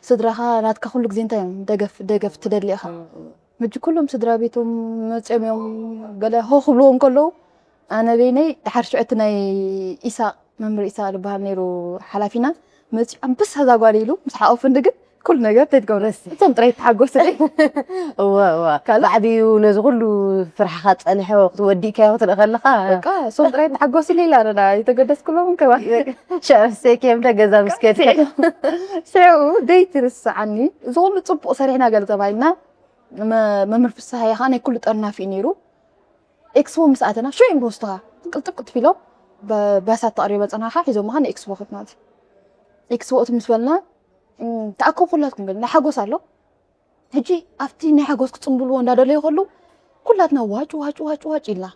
ስድራኻ ናትካ ኩሉ ግዜ እንታይ እዮም ደገፍ ደገፍ ትደሊ ኢኻ ሕጂ ኩሎም ስድራ ቤቶም መፅኦም እዮም ገለ ሆ ክብልዎ እንከለዉ ኣነ በይነይ ድሓር ሽዑ እቲ ናይ ኢሳቅ መምህር ኢሳቅ ዝበሃል ነይሩ ሓላፊና መፂኡ ኣንበሳ እዛ ጓል ኢሉ ምስ ሓቆፍኒ ግን ኩሉ ነገር እንታይ ትገብረስ እቶም ጥራይ ተሓጎስለይ እወ እወ ብዓብዩ ነዚ ኩሉ ፍርሕኻ ፀንሐ ክትወዲእካዮ ክትርኢ ከለኻ በቃ እሶም ጥራይ ተሓጎስለይ ኢላ ኣነና ኣይተገደስኩሎምን ከባ ሸረሰይክዮም ገዛ ምስ ከድካ ሽዑ ደይትርስዓኒ እዚ ኩሉ ፅቡቅ ሰሪሕና ገለ ተባሂልና መምህር ፍስሃየ ከዓ ናይ ኩሉ ጠርናፊ እዩ ነይሩ ኤክስፖ ምስ ኣተና ሽዑ እዮም ዝወስዱኻ ቅልጥፍ ቅልጥፍ ኢሎም ባሳት ተቕሪበ ፅናኻ ሒዞምኻ ንኤክስፖ ክትናት ኤክስፖ እቲ ምስ በልና ተኣከቡ ኩላትኩም ገለ ናይ ሓጎስ ኣሎ ሕጂ ኣብቲ ናይ ሓጎስ ክፅምብልዎ እንዳደለዩ ከሉ ኩላትና ዋጭ ዋጭ ዋጭ ዋጭ ኢልና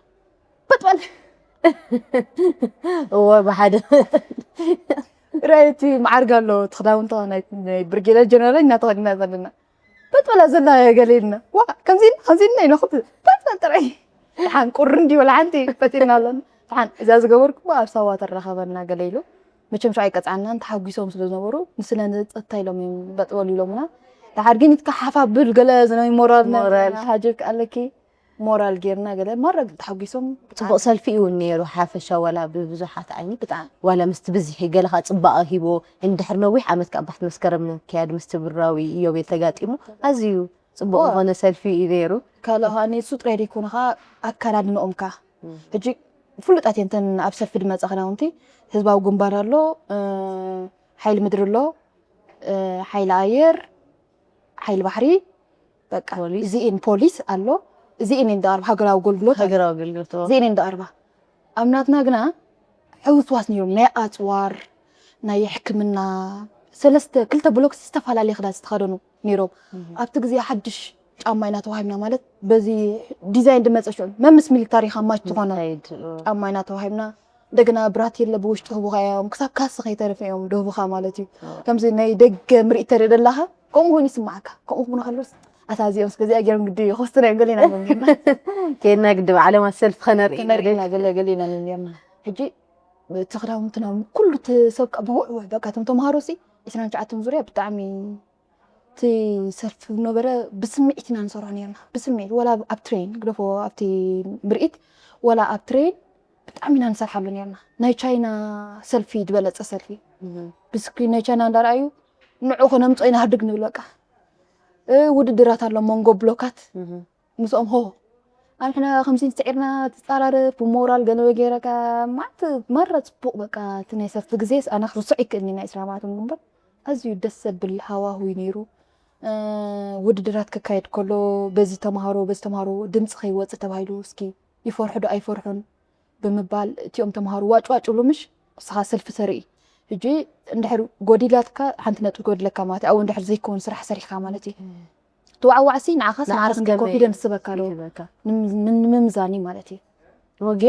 በጥበል እወ ብሓደ ራይቲ መዓርግ ኣሎ እቲ ክዳውንታ ናይ ብርጌደር ጀነራል እናተኸድና ዘለና በጥበላ ዘላ ገለ ኢልና ዋ ከምዚ ኢልና ከምዚ ኢልና ኢለ ክብል በጥበል ጥራይ ሓን ቁሪ እንዲ ወላ ሓንቲ ፈቲና ኣለና ሓን እዛ ዝገበርኩ ኣብ ሳዋ ተራኸበና ገለ ኢሉ መቸም ሸው ኣይቀፅዓናን ተሓጒሶም ስለ ዝነበሩ ንስለ ንፀታ ኢሎም እዮም በጥበሉ ኢሎምና ድሓር ግን ኢትካ ሓፍ ኣብል ገለ ዝነይ ሞራል ሞራል። ሃጀብክ ኣለኪ ሞራል ጌርና ገለ ማራ ግን ተሓጒሶም ፅቡቅ ሰልፊ እዩ ነይሩ ሓፈሻ ዋላ ብብዙሓት ዓይኒ ብጣዕሚ ዋላ ምስቲ ብዝሒ ገለ ከዓ ፅባቐ ሂቦ እንድሕር ነዊሕ ዓመት ከዓ ባሕቲ መስከረም ንክያድ ምስቲ ብራዊ ኢዮቤል ተጋጢሙ ኣዝዩ ፅቡቅ ዝኾነ ሰልፊ እዩ ነይሩ ካልእ ከዓ ኔሱ ጥራይ ደይኮነ ከዓ ኣካዳድንኦም ከዓ ሕጂ ፍሉጣት እየን ተን ኣብ ሰልፊ ድመፃ ክዳውንቲ ህዝባዊ ግንባር ኣሎ ሓይሊ ምድሪ ኣሎ ሓይሊ ኣየር ሓይሊ ባሕሪ በቃ ፖሊስ። እዚኤን ፖሊስ ኣሎ እዚኤን እየን ደኣርባ ሃገራዊ ኣገልግሎት ኣሎ። ሃገራዊ ኣገልግሎት እዚኤን እየን ደኣርባ ኣብ ናትና ግና ሕውስዋስ ነይሮም ናይ ኣፅዋር ናይ ሕክምና ሰለስተ ክልተ ብሎክ ዝተፈላለየ ክዳን ዝተኸደኑ ነይሮም ኣብቲ ግዜ ሓድሽ ጫማ ኢና ተዋሂብና ማለት በዚ ዲዛይን ድመፀ ሽዑ መምስ ሚሊታሪ ካብ ማች ዝኾነ ጫማ ኢና ተዋሂብና እንደገና ብራቴለ ብውሽጢ ክቡኻ እዮም ክሳብ ካስ ከይተረፈ እዮም ደህቡኻ ማለት እዩ ከምዚ ናይ ደገ ምርኢት ተርኢ ደላኻ ከምኡ ኮይኑ ይስማዓካ ከምኡ ክብሉ ከሎስ ኣታ እዚኦም እስከዚኣ ገይሮም ግዲ ክወስትና እዮም ገሌና እዮም ጌርና ከይድና ግዲ ባዕሎም ኣብ ሰልፊ ከነርኢ ከነርእና ገለ ገሌና እዮም ጌርና ሕጂ እቲ ክዳውንትና ኩሉ እቲ ሰብ ከኣ ብውዕውዕ በቃ እቶም ተምሃሮ ሲ ዕስራን ትሽዓተን ዙርያ ብጣዕሚ እቲ ሰልፊ ነበረ። ብስምዒት ኢና ንሰርሖ ነርና ብስምዒት ወላ ኣብ ትሬን ግደፎ ኣብቲ ምርኢት ወላ ኣብ ትሬን ብጣዕሚ ኢና ንሰርሓሉ ነርና። ናይ ቻይና ሰልፊ ዝበለጸ ሰልፊ ብስክሪን ናይ ቻይና እንዳረኣዩ ንዑ ክነምጾ ኢና ህድግ ንብል በቃ። ውድድራት ኣሎ መንጎ ብሎካት ምስኦም ሆ ኣንሕና ከምዚ ስዒርና ትፃራረፍ ብሞራል ገለ ገይረካ ማለት ማራ ፅቡቅ በቃ እቲ ናይ ሰልፊ ግዜስ ኣነ ክርሶ ኣይክእልኒ ናይ ስራ ማለት እምበር ኣዝዩ ደስ ዘብል ሃዋሁ እዩ ነይሩ። ውድድራት ክካየድ ከሎ በዚ ተምሃሮ በዚ ተምሃሮ ድምፂ ከይወፅእ ተባሂሉ እስኪ ይፈርሑ ዶ ኣይፈርሑን ብምባል እቲኦም ተምሃሮ ዋጭ ዋጭ ብሉ ምሽ ንስኻ ሰልፊ ተርኢ ሕጂ እንድሕር ጎዲላትካ ሓንቲ ነጥቢ ጎድለካ ማለት እዩ ኣብኡ እንድሕር ዘይከውን ስራሕ ሰሪሕካ ማለት እዩ ትዋዕዋዕሲ ንዓኻስ ንዓኻስ ንዓኻስ ከመይ ኮንፊደንስ ስበካ ዶ ይህበካ? ንምምዛኒ ማለት እዩ ወጊ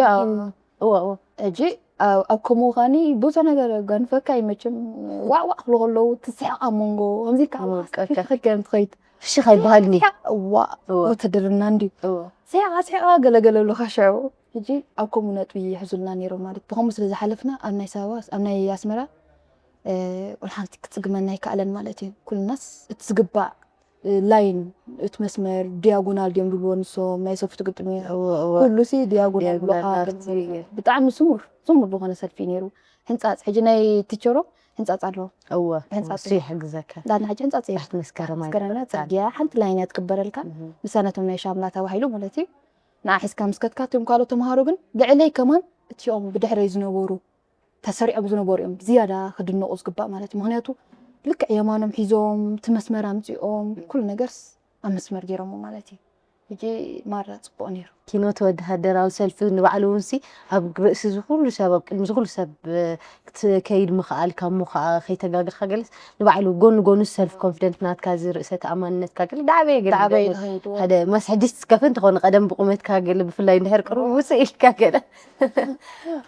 እዎ እዎ ሕጂ ኣብ ኣብ ከምኡ ኻኒ ብዙሕ ነገር ገንፈካ ይመችም ዋዕዋዕ ክብሉ ከለዉ ትስሕቕ ኣብ መንጎ ከምዚ ኢልካ ወቀካ። ክከም ትኸይድ ፍሽኽ ኣይበሃልን እዩ ዋ እዎ ውትድርና እንድዩ እዎ ስሒቓ ስሒቓ ገለገለ ብሉኻ ሽዑ ሕጂ ኣብ ከምኡ ነጥቢ ይሕዙልና ነይሮም ማለት ብኸምኡ ስለ ዝሓለፍና ኣብ ናይ ሳባ ኣብ ናይ ኣስመራ ቁልሓንቲ ክፅግመና ይከኣለን ማለት እዩ ኩልናስ እቲ ዝግባእ ላይን እቲ መስመር ዲያጎናል ድዮም ዝብልዎ ንሶም ናይ ሰፉ ትግጥሚ ኩሉ ሲ ዲያጎናል ብሎካ ብጣዕሚ ስሙር ስሙር ዝኾነ ሰልፊ ነይሩ ሕንፃፅ ሕጂ ናይ ቲቸሮም ሕንፃፅ ኣለዎ እወ ሕንፃፅ እሱ ይሕግዘካ ዳና ሕጂ ሕንፃፅ እየ መስከረም መስከረም ፅርግያ ሓንቲ ላይን እያ ትቅበረልካ ምሳነቶም ናይ ሻምላ ተባሂሉ ማለት እዩ ንዓ ሒዝካ ምስ ከድካ እቶም ካልኦት ተምሃሮ ግን ልዕለይ ከማን እቲኦም ብድሕረይ ዝነበሩ ተሰሪዖም ዝነበሩ እዮም ዝያዳ ክድነቑ ዝግባእ ማለት እዩ ምክንያቱ ልክዕ የማኖም ሒዞም እቲ መስመር ኣምፂኦም ኩሉ ነገርስ ኣብ መስመር ገይሮሞ ማለት እዩ ሕጂ ማራ ፅቡቕ ነይሩ ኪኖት ወተሃደራዊ ሰልፊ ንባዕሉ እውን ሲ ኣብ ርእሲ ዝኩሉ ሰብ ኣብ ቅድሚ ዝኩሉ ሰብ ክትከይድ ምኽኣልካ እሞ ከዓ ከይተጋገኻ ገለስ ንባዕሉ ጎኒ ጎኑ ሰልፍ ኮንፊደንት ናትካ እዚ ርእሰ ተኣማንነትካ ገለ ዳዕበየ ገለ ዳዕበየ ዝኸይድዎ ሓደ ማስ ሕጂ ትስከፈ እንተኾነ ቀደም ብቁመትካ ገለ ብፍላይ እንድሕር ቅርቡ ውፅእ ኢልካ ገለ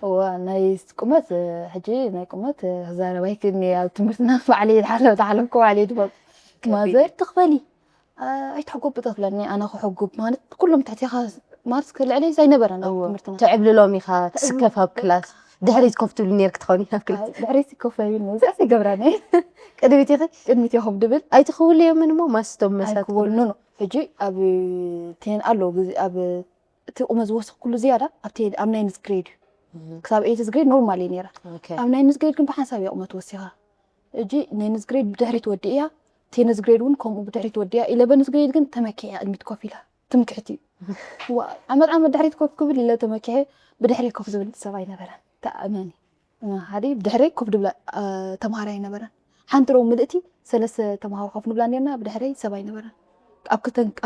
እዋ ናይ ቁመት ሕጂ ናይ ቁመት ክዛረብ ኣይክእልኒ ኣብ ትምህርትና ባዕለይ ዝሓለፍ ዝሓለፍኩ ባዕለይ ትፈልጥ ማዘር ትኽፈሊ ኣይትሕጎቢ ተኽለኒ ኣነ ክሕጉብ ማለት ኩሎም ትሕቴኻ ማለት ልዕሊ ኣይነበረን ትምህርትና ትዕብልሎም ኢኻ ትስከፍ ኣብ ክላስ ድሕሪት ኮፍ ትብሊ ነርክ ትኸውን ኣብ ክላስ ድሕሪት ኮፍ ኣይብልኒ እዚኣስ ይገብራኒ ቅድሚት ኢኺ ቅድሚት ኢኹም ድብል ኣይትኽውልዮምን እሞ ማስቶም መሳት ኣይክወልኑ ሕጂ ኣብ ቴን ኣሎ ኣብ እቲ ቁመት ዝወሰኽኩሉ ዝያዳ ኣብቲ ኣብ ናይንዝ ግሬድ እዩ። ክሳብ ኤይትዝ ግሬድ ኖርማል እየ ነይረ። ኣብ ናይንዝ ግሬድ ግን ብሓንሳብ እያ ቁመት ወሲኻ። ሕጂ ናይንዝ ግሬድ ብድሕሪት ወዲእያ፣ ቴንዝ ግሬድ እውን ከምኡ ብድሕሪት ወዲእያ፣ ኢለቨንዝ ግሬድ ግን ተመኪሐ እያ ቅድሚት ኮፍ ኢላ። ትምክሕቲ እዩ። ዓመት ዓመት ድሕሪት ኮፍ ክብል ኢለ ተመኪሐ ብድሕሪ ኮፍ ዝብል ሰብ ኣይነበረን። ተኣመኒ። ሓደ ብድሕረይ ኮፍ ድብላ ተምሃራይ ነበረ። ሓንቲ ሮም ምልእቲ ሰለስተ ተምሃሮ ኮፍ ንብላ ነርና፣ ብድሕረይ ሰብ ኣይነበረን።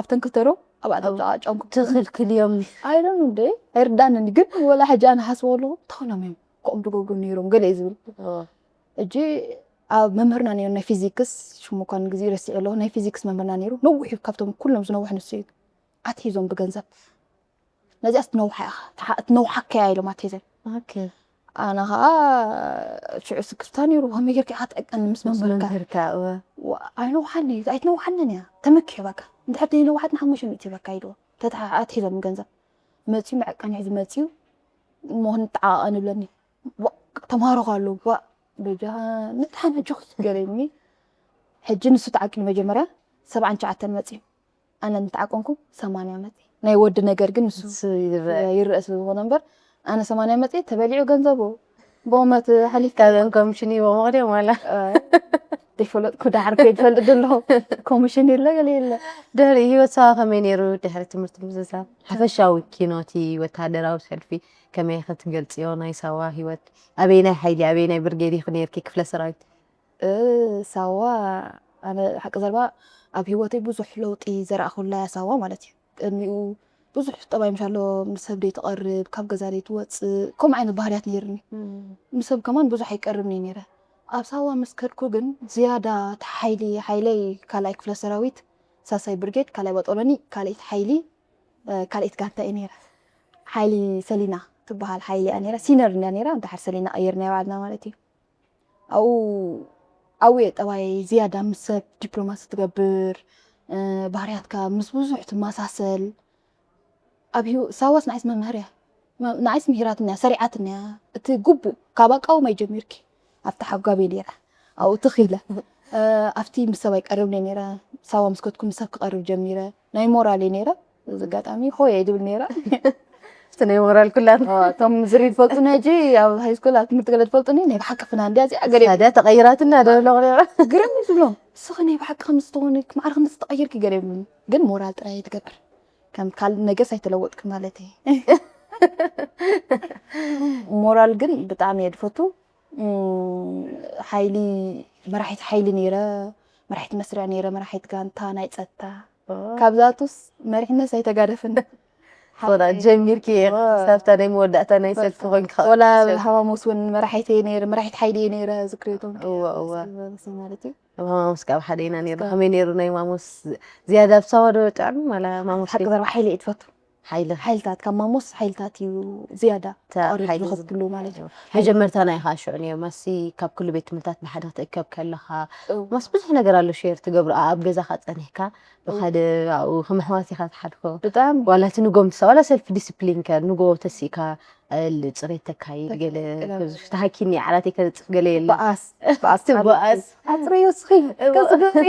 ኣብተን ክልተ ሮም ኣብኣ ጫምኩ ትኽልክል እዮም። ኣይዶን እንደ ኣይርዳንን፣ ግን ወላ ሕጂ ኣነ ሓስቦ ኣለኹ ተኾኖም እዮም ከምኡ ድገብሩ ነይሮም ገለ እዩ ዝብል። እጂ ኣብ መምህርና ነይሩ ናይ ፊዚክስ፣ ሽሙ እኳ ንግዜ ረሲዐ ኣለኹ፣ ናይ ፊዚክስ መምህርና ነይሩ። ነዊሕ ካብቶም ኩሎም ዝነውሕ ንሱ እዩ። ኣትሒዞም ብገንዘብ ነዚኣስ ትነውሓ ኢኻ፣ ትሓ- ትነውሓካ እያ ኢሎም ኣትሒዘን። ኦኬ። ኣነ ኸዓ ሽዑ ስክፍታ ነይሩ፣ ከመይ ጌርካ ኢኻ ትዕቀኒ ምስ መምህርካ? መምህርካ፣ እወ። ዋ- ኣይነውሓኒ፣ ኣይትነውሓንን እያ፣ ተመኪሑ በቃ። እንድሕር ዘይነውሓት ንሓሙሽተ ሚእቲ በቃ ኢልዎ። ተትሓ- ኣትሒዞም ገንዘብ። መፂኡ መዐቀኒ ሒዙ መፂኡ፣ እሞ ክንተዓቃቀ ንብለኒ። ዋ- ተምሃሮ ኸ ኣለዉ፣ ዋ- በጃ ንድሓን ሕጂ ክስገረኒ። ሕጂ ንሱ ተዓቂኑ መጀመርያ ሰብዓን ትሽዓተን መፂኡ። ኣነ እንተዓቀንኩ ሰማንያ መፂ ናይ ወዲ ነገር ግን ንሱ ይረአ ስለ ዝኾነ እምበር ኣነ ሰማንያ መፂ ተበሊዑ ገንዘቡ ብእውነት ሓሊፍ ካብን ኮሚሽን ይቦ መቕድዮም ዋላ ዘይፈለጥኩ ዳሓር ከይድ ፈልጥ ዘለኹ ኮሚሽን የለ ገለ የለ ድሕሪ ህይወት ሰዋ ከመይ ነይሩ ድሕሪ ትምህርቲ ምዝዛም ሓፈሻዊ ኪኖቲ ወታደራዊ ሰልፊ ከመይ ክትገልፅዮ ናይ ሰዋ ህይወት ኣበይ ናይ ሓይሊ ኣበይ ናይ ብርጌድ ኢኹ ነርኪ ክፍለ ሰራዊት ሳዋ ኣነ ሓቂ ዘረባ ኣብ ሂወተይ ብዙሕ ለውጢ ዘረኣኹላ እያ ሳዋ ማለት እዩ። ቅድሚኡ ብዙሕ ጠባይ ምሻሎ ምስ ሰብ ደይትቐርብ፣ ካብ ገዛ ደይትወፅእ፣ ከምኡ ዓይነት ባህርያት ነይርኒ። ምስ ሰብ ከማን ብዙሕ ኣይቀርብን እየ ነይረ። ኣብ ሳዋ ምስ ከድኩ ግን ዝያዳ እቲ ሓይሊ ሓይለይ ካልኣይ ክፍለ ሰራዊት ሳልሳይ ብርጌድ ካልኣይ ባጦሎኒ ካልኣይቲ ሓይሊ ካልኣይቲ ጋንታ እየ ነይረ። ሓይሊ ሰሊና ትበሃል ሓይሊ እያ ነይራ። ሲነር እንድያ ነይራ፣ እንድሓር ሰሊና ኣየር ናይ ባዕልና ማለት እዩ። ኣብኡ ኣብኡ እየ ጠባየይ ዝያዳ ምስ ሰብ ዲፕሎማሲ ትገብር ባህርያትካ ምስ ብዙሕ ትመሳሰል ኣብ ህይወ- ሳዋስ ንዓይስ መምህር እያ ንዓይስ ምሂራትንያ ሰሪዓትንያ። እቲ ግቡእ ካብ ኣቃውማይ ጀሚርኪ ኣብቲ ሓጋቤ ነይረ ኣብኡ ትኺለ ኣብቲ ምስ ሰብ ኣይቀርብን ነይረ። ሳዋ ምስ ከድኩ ምስ ሰብ ክቐርብ ጀሚረ። ናይ ሞራል እየ ነይረ። እዚ ኣጋጣሚ ሆየ ይድብል ነይረ። እቲ ናይ ሞራል ኩላት እቶም ዝሪ ዝፈልጡኒ ሕጂ ኣብ ሃይስኩል ኣብ ትምህርቲ ገለ ዝፈልጡኒ ናይ ብሓቂ ፍና እንዲያ እዚኣ ገለ ሳዳ ተቐይራትና ደሎ ነራ ግርም ዝብሎም እስኺ ናይ ብሓቂ ከም ዝተኾነ ማዕረ ከም ዝተቐየርኪ ገለ ይብሉኒ። ግን ሞራል ጥራይ ትገብር ከም ካልእ ነገርስ ኣይተለወጥክ ማለት እዩ። ሞራል ግን ብጣዕሚ እየ ዝፈቱ። ሓይሊ መራሒት ሓይሊ ነይረ፣ መራሒት መስርዕ ነይረ፣ መራሒት ጋንታ ናይ ፀጥታ። ካብዛቱስ መሪሕነት ኣይተጋደፍን። ጀሚርኪ ሳብታ ናይ መወዳእታ ናይ ሰልፊ ኮንኪ ወላ ሃዋሞስ እውን መራሒት እየ ነይረ፣ መራሒት ሓይሊ እየ ነይረ ዝክሬቶም እወ እወ ማለት እዩ። ማሞስ ካብ ሓደ ኢና ነርና ከመይ ነይሩ ናይ ማሞስ ዝያዳ ኣብ ሳዋ ዶ ጥዕም ዋላ ማሞስ ሓቂ ዘረባ ሓይሊ እየ ትፈቱ። ሓይለ ሓይልታት ካብ ማሞስ ሓይልታት እዩ ዝያዳ ሓይሊ ዝኸፍትሉ ማለት እዩ። መጀመርታ ናይ ኢኻ ሽዑ ነይሩ ማሲ ካብ ኩሉ ቤት ትምህርታት ብሓደ ክትእከብ ከለኻ ማስ ብዙሕ ነገር ኣሎ ሼር ትገብሩ ኣብ ገዛኻ ፀኒሕካ ብካደ ኣብኡ ከም ኣሕዋት ኢኻ ትሓድኮ ብጣዕሚ ዋላ እቲ ንጎም ትሳ ዋላ ሰልፍ ዲስፕሊን ከ ንጎ ተሲእካ እል ፅሬት ተካይድ ገለ ተሃኪኒ ዓራተይ ከነፅፍ ገለ የለ በኣስ በኣስ ትበኣስ ኣፅረዮ እስኺ ከስገሪ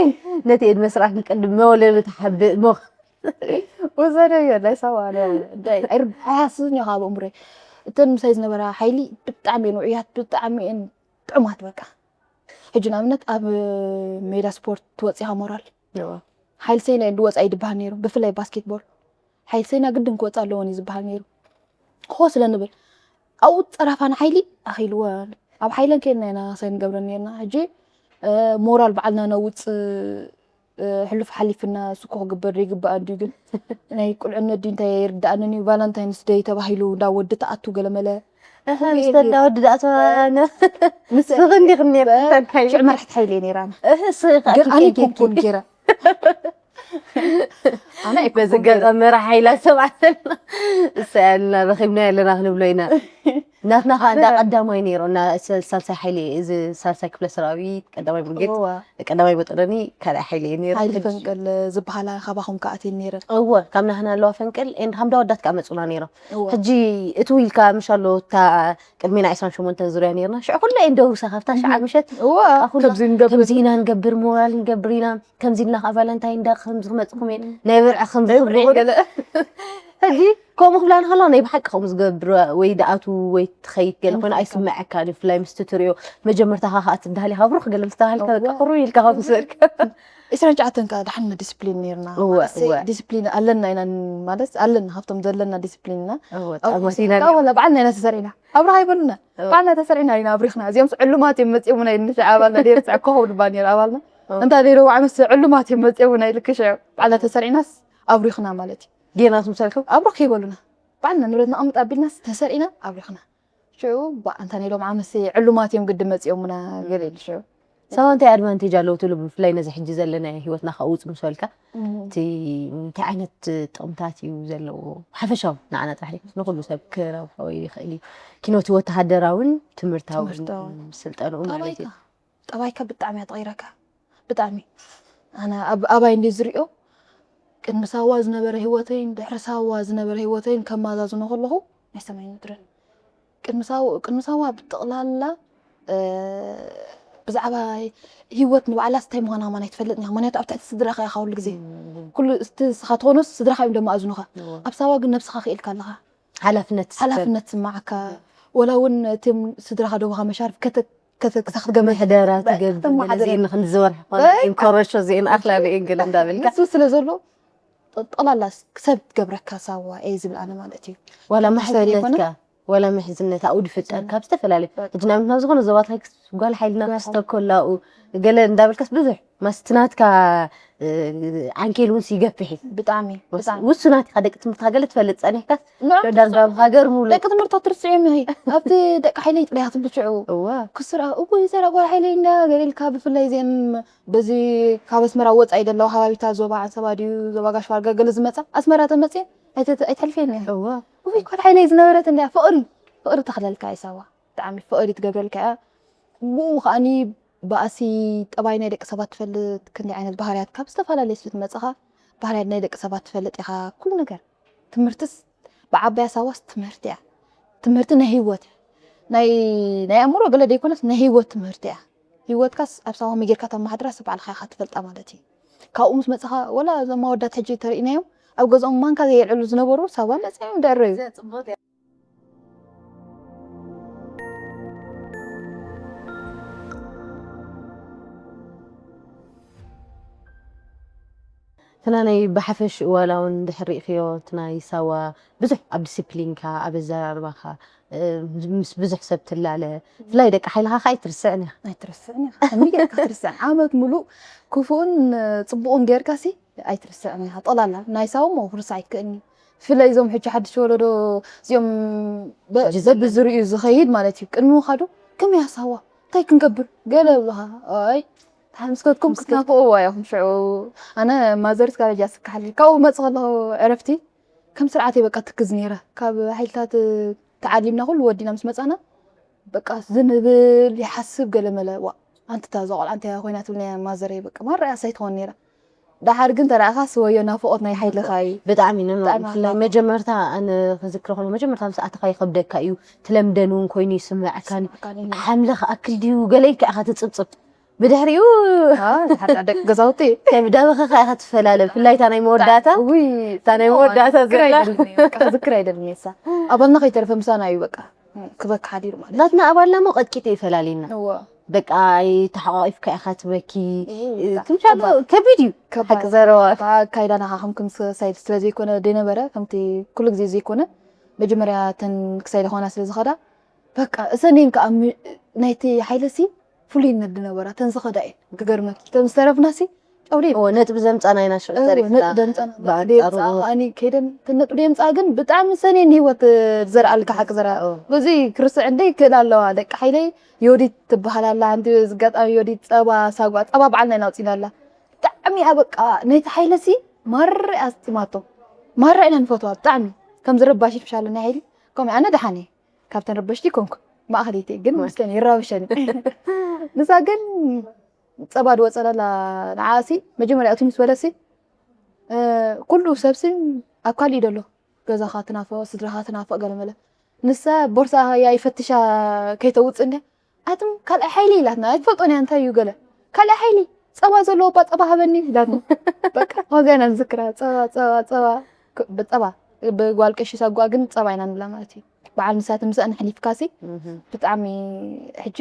ነቲ ኤድ መስራት ንቅድም መወለሉ ተሓብእ ሞኽ ወዘደዮ ናይ ሰዋለ እንታይ ኣይርባሕስን ኢኻ ኣብ እምሮይ። እተን ምሳይ ዝነበራ ሓይሊ ብጣዕሚ እየን ውዑያት፣ ብጣዕሚ እየን ጥዑማት። በቃ ሕጂ ንኣብነት ኣብ ሜዳ ስፖርት ትወፂኻ ሞራል ሓይልሰይና እንዲ ወፃኢ ድበሃል ነይሩ፣ ብፍላይ ባስኬትቦል ሓይልሰይና ግድን ክወፃ ኣለዎን እዩ ዝበሃል ነይሩ። ክኾ ስለ ንብል ኣብኡ ፀራፋን ሓይሊ ኣኺልወን ኣብ ሓይለን ከይድና ኢና ሰንገብረን ነርና። ሕጂ ሞራል ባዕልና ነውፅእ ሕሉፍ ሓሊፍና እሱ እኮ ክግበር ዘይግባእ እንድዩ ግን ናይ ቁልዕነት ድዩ እንታይ ኣይርዳእንን እዩ ቫለንታይንስ ደይ ተባሂሉ እንዳ ወዲ ተኣቱ ገለመለ ምስ ተዳ ወዲ ዳእቶ ንስኺ እንዲኺ ነርካዮ ሽዕ መራሕቲ ሓይሊ እየ ነይራና እህ ስኻ ግን ኣነ ኮንኩን ገይረ ኣነ በዚ ገጠመ ሓይላ ሰባት እሳ ያልና ረኺብና ያለና ክንብሎ ኢና ናትና ከዓ እንዳ ቀዳማይ ነይሩ እና ሳልሳይ ሓይሊ እዚ ሳልሳይ ክፍለ ሰራዊት ቀዳማይ ብርጌድ ቀዳማይ በጠለኒ ካልኣይ ሓይሊ እየ ነይሩ ሓይሊ ፈንቅል ዝበሃላ ካባኹም ከኣትየን ነይረን እወ ካብ ናህና ኣለዋ ፈንቅል ኤንድ ሃምዳ ወዳት ከዓ መፁና ነይሮም ሕጂ እትው ኢልካ ምሽ ኣሎ እታ ቅድሜና ዕስራን ሸሞንተን ዙርያ ነይርና ሽዑ ኩላ እየን ደውሳ ካብታ ሸዓ ምሸት ኩላ ከምዚ ኢና ንገብር ሞራል ንገብር ኢና ከምዚ ኢልና ከዓ ቫለንታይን ዳ ከምዚ ክመፅኹም እየን ናይ ብርዒ ከምዚ ክብሪ ገለ ሕጂ ከምኡ ክብላ ንከላ ናይ ብሓቂ ከምኡ ዝገብር ወይ ደኣቱ ወይ ትኸይድ ገለ ኮይነ ኣይስምዐካን እዩ ብፍላይ ምስቲ ትሪኦ መጀመርታኻ ከዓ ትበሃል ኢኻ ብሩኽ ገለ ምስ ተባሃልካ በቃ ቅሩ ኢልካ ካብ ምስበልካ ዕስራን ትሽዓተን ከዓ ደሓን ዲስፕሊን ነርና እወ፣ እወ። ዲስፕሊን ኣለና ኢና ማለት ኣለና ካብቶም ዘለና ዲስፕሊን ኢና እወ፣ ጣዕሞት ኢና ወላ በዓልና ኢና ተሰሪዕና ኣብርኻ ይበሉና በዓልና ተሰሪዕና ኢና ኣብሪኽና እዚኦም ዕሉማት እዮም መፂኦምና ኢሉ ንሽዓ ኣባልና ደይርፅዕ ኮኸው ድባ ነይሩ ኣባልና እንታይ ደይሩ ዋዕመስ ዕሉማት እዮም መፂኦምና ኢሉ ክሽዕ በዓልና ተሰሪዕናስ ኣብሪኽና ማለት እዩ ጌና ትምሰልኩም ኣብርኽ ይበሉና በዓልና ንብረት ነቐምጥ ኣቢልናስ ተሰሪዕና ኣብሪኽና ሽዑ ባእ እንታ ናይ ሎም ዓመስ ዕሉማት እዮም ግዲ መፂኦምና ገለ ኢሉ ሽዑ ሰባት እንታይ ኣድቫንቴጅ ኣለዎ ትብሉ ብፍላይ ነዚ ሕጂ ዘለና ህይወትና ከውፅ ምስ በልካ እቲ እንታይ ዓይነት ጥቕምታት እዩ ዘለዎ ሓፈሻዊ ንዓና ጥራሕ ዘይኮነስ ንኩሉ ሰብ ክረብሖ ይኽእል እዩ ኪኖቲ ወተሃደራውን ትምህርታውን ትምህርታውን። ስልጠንኡ ማለት እዩ ጠባይካ ጠባይካ ብጣዕሚ እያ ትቐይረካ ብጣዕሚ ኣነ ኣብ ኣባይ እንደ ዝሪኦ ቅድሚ ሳዋ ዝነበረ ህይወተይን ድሕሪ ሳዋ ዝነበረ ህይወተይን ከማዛዝኖ ከለኹ ናይ ሰማይ ምድርን ቅድሚ ሳዋ ቅድሚ ሳዋ ብጠቕላላ እ፣ ብዛዕባ ህይወት ንባዕላስ እንታይ ምዃና ከማን ኣይትፈልጥን ኢኻ ምክንያቱ ኣብ ትሕቲ ስድራኻ ኢኻ ኩሉ ግዜ ኩሉ እቲ ንስኻ ትኾኖስ ስድራኻ እዮም ደመኣዝኑኻ ኣብ ሳዋ ግን ነብስኻ ክኢልካ ኣለኻ ሓላፍነት ትስከም። ሓላፍነት ዝስማዓካ ወላ እውን እቲ ስድራኻ ደቡኻ መሻርፍ ከተ- ከተ- ክሳኽ ትገመት ምሕደራ ትገብር ተመሓደሪ። ነዚአን ንክንዝወር በቃ። ኮረሾ እዚአን ኣኽላለ እየን ገለ እንዳበልካ ንሱ ስለ ዘሎ ጠቕላላ ሰብ ትገብረካ ሳዋ እየ ዝብል ኣነ ማለት እዩ ዋላ ምሕደራ ምሕዝነትካ ይኮነ? ዋላ ምሕዝነት ኣብኡ ድፍጠር ካብ ዝተፈላለዩ ሕጂ ንኣብነት ናብ ዝኾነ ዞባታት ጓል ሓይልና ክስተ ከሎ ኣብኡ ገለ እንዳበልካስ ብዙሕ ማስትናትካ ዓንኬል እውን ይገፍሕ እዩ ብጣዕሚ ብጣዕሚ ውሱናት ኢኻ ደቂ ትምህርትካ ገለ ትፈልጥ ፀኒሕካ ንዕኦም ዳርጋ ኣብ ሃገር ሙሉ ደቂ ትምህርታ ትርስዕዮም ይኸ ኣብቲ ደቂ ሓይለይ ጥራይ ክትብል ሽዑ እዋ ክስራ እወ ዘራ ጓል ሓይለይ እንዳ ገለ ኢልካ ብፍላይ እዚአን በዚ ካብ ኣስመራ ወፃኢ ዘለዋ ከባቢታት ዞባ ዓንሰባ ድዩ ዞባ ጋሽ ባርጋ ገለ ዝመፃ ኣስመራ ተመፅየን ኣይተ- ኣይተሕልፈየን እያ እዋ ውይ ጓል ሓይለይ ዝነበረት እንዲያ ፍቕሪ ፍቕሪ ተኽለልካ ይሳዋ ብጣዕሚ ፍቕሪ ትገብረልካ እያ ብኡ ከዓኒ ባእሲ ጠባይ ናይ ደቂ ሰባት ትፈልጥ ክንደይ ዓይነት ባህርያት ካብ ዝተፈላለየ ስብ ትመፅኻ ባህርያት ናይ ደቂ ሰባት ትፈልጥ ኢኻ ኩሉ ነገር ትምህርትስ ብዓባያ ሳዋስ ትምህርቲ እያ ትምህርቲ ናይ ህይወት እያ። ናይ ናይ ኣእምሮ ገለ ደይኮነስ ናይ ህይወት ትምህርቲ እያ። ህይወትካስ ኣብ ሳዋ ከመይ ጌርካ ተመሓድራ ሰብ ባዕልኻ ኢኻ ትፈልጣ ማለት እዩ። ካብኡ ምስ መጻኻ ወላ እዞም ኣወዳት ሕጂ ተርእናዮም ኣብ ገዝኦም ማንካ ዘየልዕሉ ዝነበሩ ሳዋ መጺኦም ደረዩ። ትናነይ ብሓፈሽኡ ዋላ እውን ድሕር ሪእኽዮ እቲ ናይ ሳዋ ብዙሕ ኣብ ዲስፕሊንካ ኣብ ኣዘራርባኻ ምስ ብዙሕ ሰብ ትላለ ብፍላይ ደቂ ሓይልኻ ከዓ ኣይትርስዕን ኢኻ። ኣይትርስዕን ኢኻ። ከመይ ጌርካ ትርስዕን? ዓመት ሙሉእ ክፉእን ፅቡቕን ጌርካ ሲ ኣይትርስዕን ኢኻ። ጠቕላላ ናይ ሳዋ እሞ ክርሳዕ ኣይክእልኒ። ብፍላይ እዞም ሕጂ ሓድሽ ወለዶ እዚኦም በብዝርኡ ዝኸይድ ማለት እዩ። ቅድሚ ምኻዱ ከመይ ኣሳዋ እንታይ ክንገብር ገለ ብለኻ ኣይ ምስከትኩም ክትናፍቕዎ ኢኹም። ሽዑ ኣነ ማዘርስ ካበጃ ስካሓለይ ካብኡ ክመፅእ ከለኹ ዕረፍቲ ከም ስርዓተይ በቃ ትክዝ ነይረ። ካብ ሓይልታት ተዓሊምና ኩሉ ወዲና ምስ መፃና በቃ ዝንብል ይሓስብ ገለ መለ ዋ ኣንቲ እታ እዛ ቆልዓ እንታይ ኮይና ትብል ነያ ማዘረይ በቃ ማራ እያ ሳይ ትኾን ነይራ። ደሓር ግን ተረኣኻ ስወዮ ናፍቖት ናይ ሓይልኻ እዩ። ብጣዕሚ ኖ ብፍላይ መጀመርታ ኣነ ክዝክረ ኮነ መጀመርታ ምስ ኣተኻ ይኸብደካ እዩ። ትለምደን እውን ኮይኑ ይስምዐካን ሓምለ ክኣክል ድዩ ገለ ኢልካ ኢኻ ትፅብፅብ ብድሕሪኡ ደቂ ገዛውቲ ከም ዳበኸ ከ ኢኻ ትፈላለ ብፍላይ እታ ናይ መወዳእታ ውይ እታ ናይ መወዳእታ ዘላ ክዝክር ኣይደልን እሳ ኣባልና ከይተረፈ ምሳና እዩ በቃ ክበካ ሓዲሩ ማለት ናትና ኣባልና ሞ ቀጥቂጡ ይፈላልየና እዎ በቃ ተሓቋቂፍካ ኢኻ ትበኪ ይሄ ትምሻ ከቢድ እዩ ሓቂ ዘረባ ኣካይዳና ከዓ ከም ክምሳይ ስለ ዘይኮነ ደይነበረ ከምቲ ኩሉ ግዜ ዘይኮነ መጀመርያ ተን ክሳይ ዝኾና ስለ ዝኸዳ በቃ እሰኔን ከዓ ም- ናይቲ ሓይለሲ ፍሉይነት ዝነበራ ተን ዝኸዳ እየን ክገርመኪ ተን ዝተረፍናሲ ጨውዲ እዎ ነጥቢ ዘምፃና ኢና ሽዑ ተሪፍና ደምፃና ብኣንፃሩ ከይደን ተነጥቢ ደምፃ ግን ብጣዕሚ ሰኔን ህይወት ዘርኣልካ ሓቂ ዘራ እዎ። በዚ ክርስዕ እንደ ይክእል ኣለዋ ደቂ ሓይለይ ዮዲት ትበሃል ኣላ ሓንቲ ዝጋጣሚ ዮዲት ፀባ ሳጓ ፀባ በዓልና ኢና ውፅኢና ኣላ ብጣዕሚ እያ በቃ ነቲ ሓይለሲ ማራ እያ ኣስጢማቶ ማራ ኢና ንፈትዋ ብጣዕሚ ከም ዝረባሽ ይፍሻለ ናይ ሓይሊ ከምኡ ኣነ ደሓን እየ ካብተን ረበሽቲ ኮንኩ ማእኸለይቲ ግን ምስከን ይራብሸኒ ንሳ ግን ፀባ ድወፀለላ ንዓሲ መጀመርያ እቲ ምስ በለሲ ኩሉ ሰብሲ ኣብ ካሊእ ደሎ ገዛኻ ትናፍቕ ስድራኻ ትናፍቕ ገለመለ ንሳ ቦርሳ ያ ይፈትሻ ከይተውፅእ እንዲያ ኣትም ካልኣይ ሓይሊ ኢላትና ኣይትፈልጦን እያ እንታይ እዩ ገለ ካልኣይ ሓይሊ ፀባ ዘለዎ እባ ፀባ ሃበኒ ኢላትና በቃ ከምዚያ ኢና ንዝክራ ፀባ ፀባ ፀባ ብፀባ ብጓል ቀሺ ሳጓ ግን ፀባ ኢና ንብላ ማለት እዩ በዓል ምሳት ምሳእን ኣሕሊፍካሲ ብጣዕሚ ሕጂ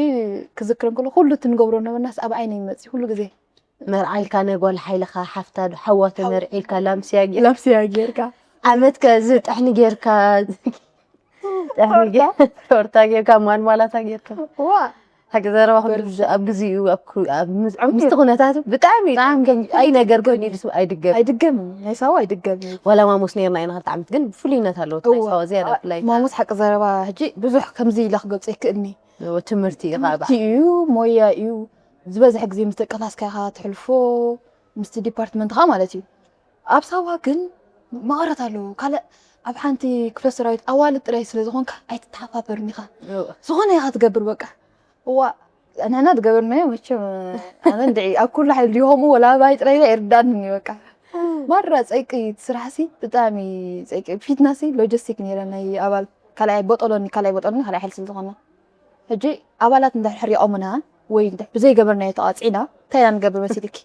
ክዝክር እንከሎ ኩሉ እቲ ንገብሮ ነበርናስ ኣብ ዓይነ ይመፅእ ኩሉ ግዜ መርዓ ኢልካ ነጓል ሓይልኻ ሓፍታ ዶ ሓዋ ተመርዒ ኢልካ ላምስያ ጌር ላምስያ ጌርካ ዓመት ከዚ ጥሕኒ ጌርካ ጥሕኒ ጌር ቶርታ ጌርካ ማንማላታ ጌርካ ዋ ሓቂ ዘረባ ኩሉ ኣብ ግዜኡ ኣብ ኩ- ኣብ ምስ- ምስቲ ኩነታቱ ብጣዕሚ ከም ኣይ ነገር ኮይኑ ኢሉ ስብ ኣይድገም ኣይድገምን ናይ ሳዋ ኣይድገምን ዋላ ማሙስ ነርና ኢና ክልተ ዓመት ግን ብፍሉይነት ኣለዎ ናይ ሳዋ ዝያዳ ብፍላይ ማሙስ ሓቂ ዘረባ ሕጂ ብዙሕ ከምዚ ኢለ ክገልፆ ይክእልኒ ትምህርቲ ኢኻ ትምህርቲ እዩ ሞያ እዩ ዝበዝሐ ግዜ ምስ ደቂ ክላስካ ኢኻ ትሕልፎ ምስቲ ዲፓርትመንትኻ ማለት እዩ ኣብ ሳዋ ግን መቐረት ኣለዎ ካልእ ኣብ ሓንቲ ክፍለ ሰራዊት ኣዋልድ ጥራይ ስለ ዝኾንካ ኣይትተሓፋፈርን ኢኻ ዝኾነ ኢኻ ትገብር በቃ እዋ ንሕና ዝገበርናዮ መቸም ኣነ እንድዒ ኣብ ኩሉ ሓይሊ ድዩ ከምኡ ወላ ኣባይ ጥራይ ኢለ ኣይርዳእንን እዩ በቃ ማራ ፀይቂ እቲ ስራሕሲ ብጣዕሚ ፀይቂ ፊትናሲ ሎጂስቲክ ነይረ ናይ ኣባል ካልኣይ ቦጠሎኒ ካልኣይ ቦጠሎኒ ካልኣይ ሓይሊ ስለ ዝኾነ ሕጂ ኣባላት እንድሕር ሕሪቖምና ወይ እንድሕር ብዘይገበርናዮ ተቐፂዕና እንታይ ኢና ንገብር መሲልኪ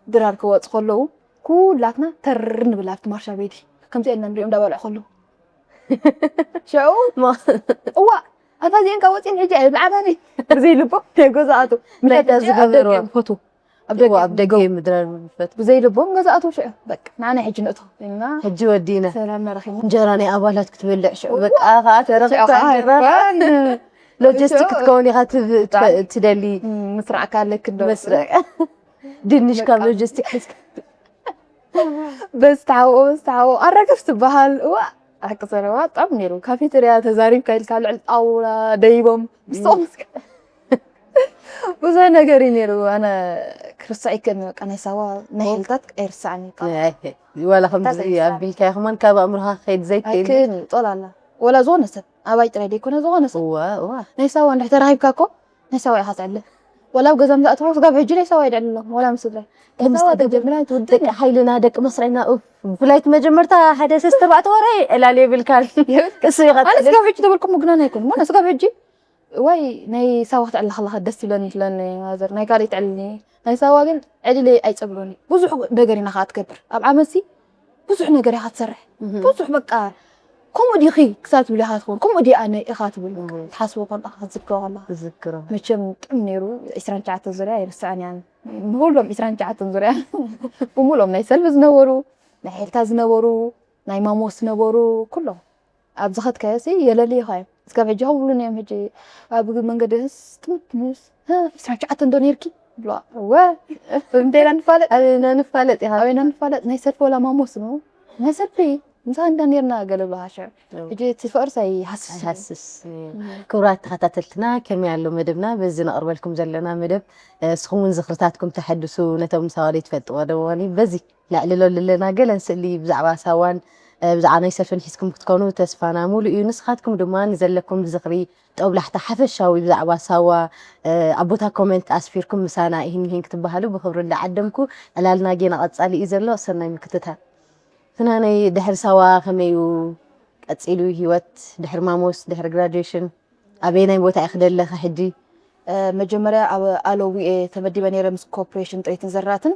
ድራር ክወፁ ከለዉ ኩላትና ተር ንብል ኣብቲ ማርሻ ቤዲ ከምዚ ኢልና ንሪኦም እንዳበልዑ ከለዉ ሽዑ እዋ ኣታ እዚአን ካብ ወፂን ሕጂ ኣይብል ዓባኒ ብዘይ ልቦ ናይ ገዛኣቱ እንታይ ዝገበርዎ? ፈቱ ኣብ እዎ፣ ኣብ ደገ ደገ ምድራር ምፈት ብዘይ ልቦም ገዛኣቱ ሽዑ በቃ ንዓና ሕጂ ንእቶ እና ሕጂ ወዲና ሰላም ናረኺ እንጀራ ናይ ኣባላት ክትበልዕ ሽዑ በቃ ከዓ ተረኺብካ ሽዑ ከዓ እንጀራ ኣይፋን። ሎጂስቲክ ክትከውን ኢኻ ትብ- ብጣዕሚ። ትደሊ ምስራዕካ ኣለክ እንዶ መስረቅ ድንሽ ካብ ሎጂስቲክ በዚ ተሓብኦ በዚ ተሓብኦ ኣረገፍ ትበሃል እዋ ሓቂ ዘረባ ብጣዕሚ ነይሩ ካፌተርያ ተዛሪብካ ኢልካ ልዕል ጣውላ ደይቦም ብስኦም ብዙሕ ነገር እዩ ነይሩ ኣነ ክርስዕ ይክእልኒ በቃ ናይ ሳዋ ናይ ሓይልታት ኣይርስዕን እዩ ዋላ ከምዚ ኣቢልካ ይኹመን ካብ ኣእምሮኻ ክኸይድ ዘይክእል ኣይክእልን እዩ ጦላላ ወላ ዝኾነ ሰብ ኣባይ ጥራይ ደይኮነ ዝኾነ ሰብ እዋ እዋ ናይ ሳዋ እንድሕ ተራኺብካ እኮ ናይ ሳዋ ኢኻ ትዕለ ወላ ኣብ ገዛ ምስ ኣተኹ ስጋብ ሕጂ ናይ ሳዋ ይድዕል ኣሎ፣ ወላ ምስ ስድራይ። ከም ናይ ሳዋ ስታተጀ-፣ ደጀምላ ትውድእ ደቂ ሓይልና፣ ደቂ መስርዕና፣ ኡፍ፣ ብፍላይ እቲ መጀመርታ ሓደ ሰለስተ ኣርባዕተ ወረ ዕላል የብልካን። የብልካ። እሱ ይቐጽል። ኣነ ስጋብ ሕጂ ተበልኩም ምግናን ኣይኮን። ሞና ስጋብ ሕጂ፣ ዋይ፣ ናይ ሳዋ ክትዕሊ ከለኻ ደስ ይብለኒ ትብለኒ ማዘር፣ ናይ ካልእ ትዕልኒ። ናይ ሳዋ ግን ዕልል ኣይጸብሎኒ። ብዙሕ ነገር ኢና ከኣ ትገብር። ኣብ ዓመትሲ ብዙሕ ነገር ኢኻ ትሰርሕ። እህ። ብዙሕ በቃ፣ ከምኡ ዲኺ ክሳብ ትብል ኢኻ ትኸውን። ከምኡ ዲ ኣነ ኢኻ ትብል። እህ። ትሓስቦ ከለኻ፣ ክትዝክሮ ከለኻ። ትዝክሮ። መቸም ጥዑም ነይሩ፣ ዕስራን ትሽዓተን ዙርያ ኣይርስዕን እየ። ንኹሎም ዕስራን ትሽዓተን ዙርያ፣ ብምሉኦም ናይ ሰልፊ ዝነበሩ፣ ናይ ሓይልታት ዝነበሩ፣ ናይ ማሞስ ዝነበሩ፣ ኩሎም። ኣብ ዝኸድካዮሲ የለልዩኻ እዮም። እስካብ ሕጂ ከምኡ ይብሉኒ እዮም። ሕጂ ኣብ መንገዲ ምስ ጥምት ምስ፣ "ህ፣ ዕስራን ትሽዓተን ዶ ነይርኪ?" ይብሉዋ። እወ፣ እንታይ ኢና ንፋለጥ? ኣበይና ንፋለጥ ኢኻ? ኣበይና ንፋለጥ? ናይ ሰልፊ ወላ ማሞስ ነው? ናይ ሰልፊ ምሳኻ እንዳ ነይርና ገለ ይብሉኻ ሽዑ። እወ። ሕጂ እቲ ፍቕርስ ኣይሃስስን እዩ። ኣይሃስስ እዩ። እም። ክቡራት ተኸታተልትና፣ ከመይ ኣሎ መደብና? በዚ ነቕርበልኩም ዘለና መደብ፣ እ፣ ንስኹም እውን ዝኽርታትኩም ተሐድሱ፣ ነቶም ሳዋ ዘይትፈልጥዎ ደሞኒ በዚ ነዕልለሉ ኣለና። ገለን ስእሊ ብዛዕባ ሳዋን፣ እ፣ ብዛዕባ ናይ ሰልፍን ሒዝኩም ክትኮኑ ተስፋና ሙሉእ እዩ። ንስኻትኩም ድማ ንዘለኩም ዝኽሪ፣ ጦብላሕታ ሓፈሻዊ ብዛዕባ ሳዋ፣ እ፣ ኣብ ቦታ ኮመንት ኣስፊርኩም ምሳና ይህን ይህን ክትበሃሉ ብኽብሪ እንዳዓደምኩ፣ ዕላልና ጌና ቀጻሊ እዩ ዘሎ። ሰናይ ምክትታል። ፍናነይ፣ ድሕሪ ሳዋ ከመይ እዩ ቀጺሉ ህይወት? ድሕሪ ማሞስ፣ ድሕሪ ግራጁዌሽን ኣበየናይ ቦታ ኢኺ ደለኺ ሕጂ? እ፣ መጀመርያ ኣብ ኣሎዊ እየ ተመዲበ ነይረ ምስ ኮርፖሬሽን ጥሪትን ዘራትን።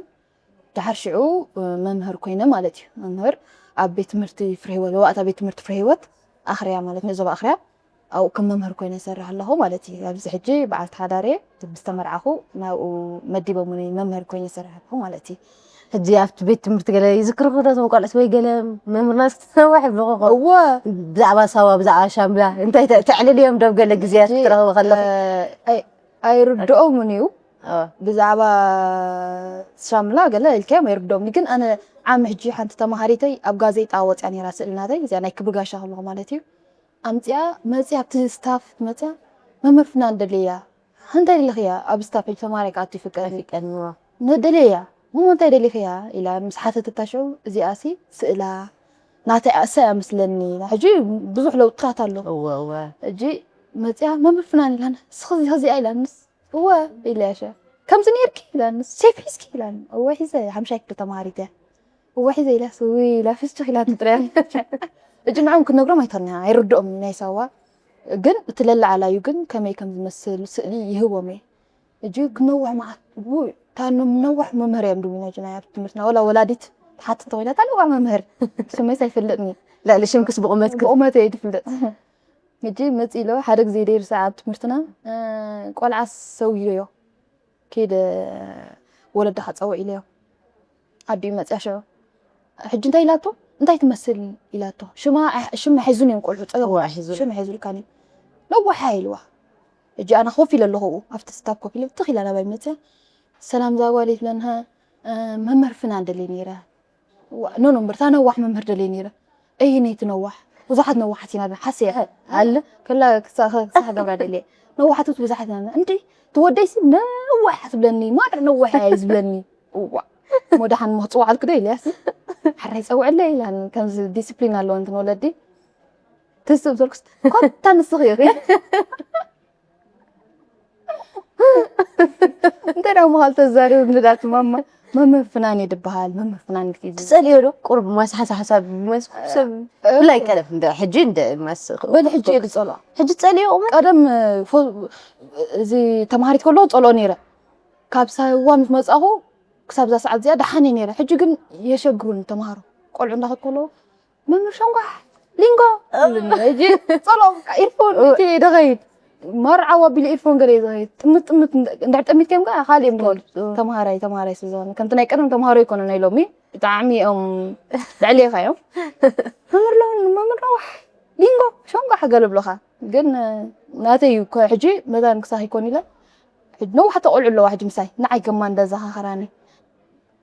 ድሓር ሽዑ፣ እ፣ መምህር ኮይነ ማለት እዩ። መምህር ኣብ ቤት ትምህርቲ ፍረ ህይወት፣ ለዋእታ ቤት ትምህርቲ ፍረ ህይወት ኣኽርያ ማለት እዩ፣ ዞባ ኣኽርያ። ኣብኡ ከም መምህር ኮይነ ይሰርሕ ኣለኹ ማለት እዩ። ኣብዚ ሕጂ በዓልቲ ሓዳር እየ፣ ምስ ተመርዓኹ ናብኡ መዲቦምኒ መምህር ኮይነ ይሰርሕ ኣለኹ ማለት እዩ። ሕጂ ኣብቲ ቤት ትምህርቲ ገለ ይዝክርኹ ዶ እቶም ቆልዑት ወይ ገለ መምህርና እስኪ ትነውሕ ይብልኹ ኸ? እወ። ብዛዕባ ሳዋ፣ ብዛዕባ ሻምላ እንታይ ተ-፣ ተዕልልዮም ዶ ኣብ ገለ ግዜያት ሕጂ፣ ክትረኽቢ ከለኹ? እ፣ ኣይ-፣ ኣይርድኦምን እዩ። ኣዎ። ብዛዕባ ሻምላ ገለ ኢልካዮም ኣይርድኦምን እዩ። ግን ኣነ ዓሚ ሕጂ ሓንቲ ተማሃሪተይ ኣብ ጋዜጣ ወፅያ ነይራ ስእሊ ናተይ፣ እዚኣ ናይ ክብሪ ጋሻ ከለኹ ማለት እዩ። ኣምፅያ መፅያ ኣብቲ ስታፍ መፅያ መምህር ፍናን ደልያ። እንታይ ደሊኽያ? ኣብ ስታፍ ሕጂ ተማሃራይ ክኣቱ ይፍቀድ። ኣይፍቀድን፣ እዎ። ነደልያ። እሞ እንታይ ደሊኽያ? ኢላ ምስ ሓተተታ ሽዑ እዚኣሲ ስእላ ናተይ እሳ እያ መስለኒ። ሕጂ ብዙሕ ለውጥታት ኣሎ። እወ፣ እወ። ሕጂ መፅያ መምህር ፍናን ኢላና። እስኺ ከዚኣ ኢላንስ። እወ ኢለያ ሸ። ከምዚ ነይርኪ ኢላንስ። ሴፍ ሒዝኪ ኢላን። እወ ሒዘ፣ ሓምሻይ ክፍሊ ተማሃሪት እያ። እወ ሒዘ ኢላስ፣ ውይ ኢላ ፍስቱኽ ኢላ ትጥርያ። ሕጂ ንዕኦም ክንነግሮም ኣይትኽእልን ኢኻ፣ ኣይርድኦምን ናይ ሳዋ። ግን እቲ ለላዕላዩ ግን ከመይ ከም ዝመስል ስእሊ ይህቦም እየ። ሕጂ ክነውሕ መዓት፣ ውይ፣ እታ ኖም ነዋሕ መምህር እዮም ድቡና ጅና ኣብ ትምህርትና። ወላ ወላዲት ትሓትት ተኾይና፣ እታ ነዋሕ መምህር፣ ስመይስ ኣይፈልጥን እየ። ልዕሊ ሽምክስ ብቑመትኪ? ብቑመተይ እየ ዝፍለጥ። ሕጂ መፂ ኢሎ፣ ሓደ ግዜ ደይርሳ ኣብ ትምህርትና፣ እ፣ ቆልዓ ሰውዮዮ። ከይደ ወለድኻ ጸውዕ ኢለዮ። ኣዲኡ መጽያ ሽዑ። ሕጂ እንታይ ኢላቶ? እንታይ ትመስል ኢላቶ። ሽማ ኣሕ-፣ ሽም ኣሒዙን እዮም ቆልዑ ጸገብ። እወ፣ ኣሒዙን። ሽም ኣሒዙልካን እዩ። ነዋሓ ኢልዋ። ሕጂ ኣነ ኮፍ ኢለ ኣለኹ ኣብኡ፣ ኣብቲ ስታፍ ኮፍ ኢለ፣ ትኽ ኢላ ናባይ መጽያ። ሰላም እዛ ጓል ትብለንሃ፣ እ፣ መምህር ፍናን ደልየ ነይረ። ዋ-፣ ኖ፣ ኖ፣ እምበር፣ እታ ነዋሕ መምህር ደልየ ነይረ። እይ፣ ነይቲ ነዋሕ። ብዙሓት ነዋሓት ኢና፣ ሓስያ። ኣለ? ከላ ክሳ-፣ ክሳሕ ገብራ ደልየ። ነዋሓት ብዙሓት ኢና። እንዲ፣ እቲ ወደይሲ ነዋሕ ትብለኒ፣ ማዕረ ነዋሕ እያ እዩ ዝብለኒ። እዋ። እሞ ደሓን እሞ ክጽውዓልኪ ዶ ኢለያስ? ሓራይ ጸውዕለይ ኢላኒ። ከምዚ ዲስፕሊን ኣለዎ እንትን ወለዲ። ትስብ ዘልኩስ፣ ኮታ ንስኺ ኢኺ። እንታይ ደኣ ምዃል ተዛሪቡ ንዳት ማማ፣ መምህር ፍናን እዩ ድበሃል፣ መምህር ፍናን ኢልኪ እዚ። ትጸልዮ ዶ? ቁሩብ ማስ ሓሳብ ሓሳብ ማስ ሰብ እ፣ ብላይ ቀደም እንደ ሕጂ እንደ ማስ በል ሕጂ እየ ዝጸልኦ። ሕጂ ትጸልዮ እሞ? ቀደም፣ ፎ-፣ እዚ ተማሃሪት ከለኹ ጸልኦ ነይረ። ካብ ሳዋ ምስ መጻኹ ክሳብ እዛ ሰዓት እዚኣ ደሓን እየ ነይረ። ሕጂ ግን የሸግሩኒ ተማሃሮ። ቆልዑ እንዳኸድኩ ከለኹ መምህር ሸንጓሕ፣ ሊንጎ፣ እ። ይብሉኒ። ሕጂ ጸልኦ፣ በቃ፣ ኢርፎን፣ እ። እቲ ደኸይድ። መርዓው ኣቢሉ ኢርፎን ገለ እዩ ዝኸይድ። ጥምት፣ ጥምት፣ እንዳ-፣ እንድሕር ጠሚትክዮም ከኣ፣ ካልእ እዮም ዝኸዱ። እ። ተምሃራይ፣ ተምሃራይ ስለ ዝኾነ። ከምቲ ናይ ቀደም ተምሃሮ ኣይኮኑን ናይ ሎሚ። ብጣዕሚ እዮም ልዕሌኻ እዮም። መምህር ሎሚ፣ መምህር ነዋሕ፣ ሊንጎ፣ ሸንጓሕ ገለ ይብሉኻ። ግን፣ እ፣ ናተይ እዩ፣ ከ-፣ ሕጂ መታን ክሳኽ ይኮን ኢለ። ሕጂ ነዋሕቲ ቆልዑ ኣለዋ ሕጂ ምሳይ። ንዓይ ከማን እንዳዘኻኸራኒ።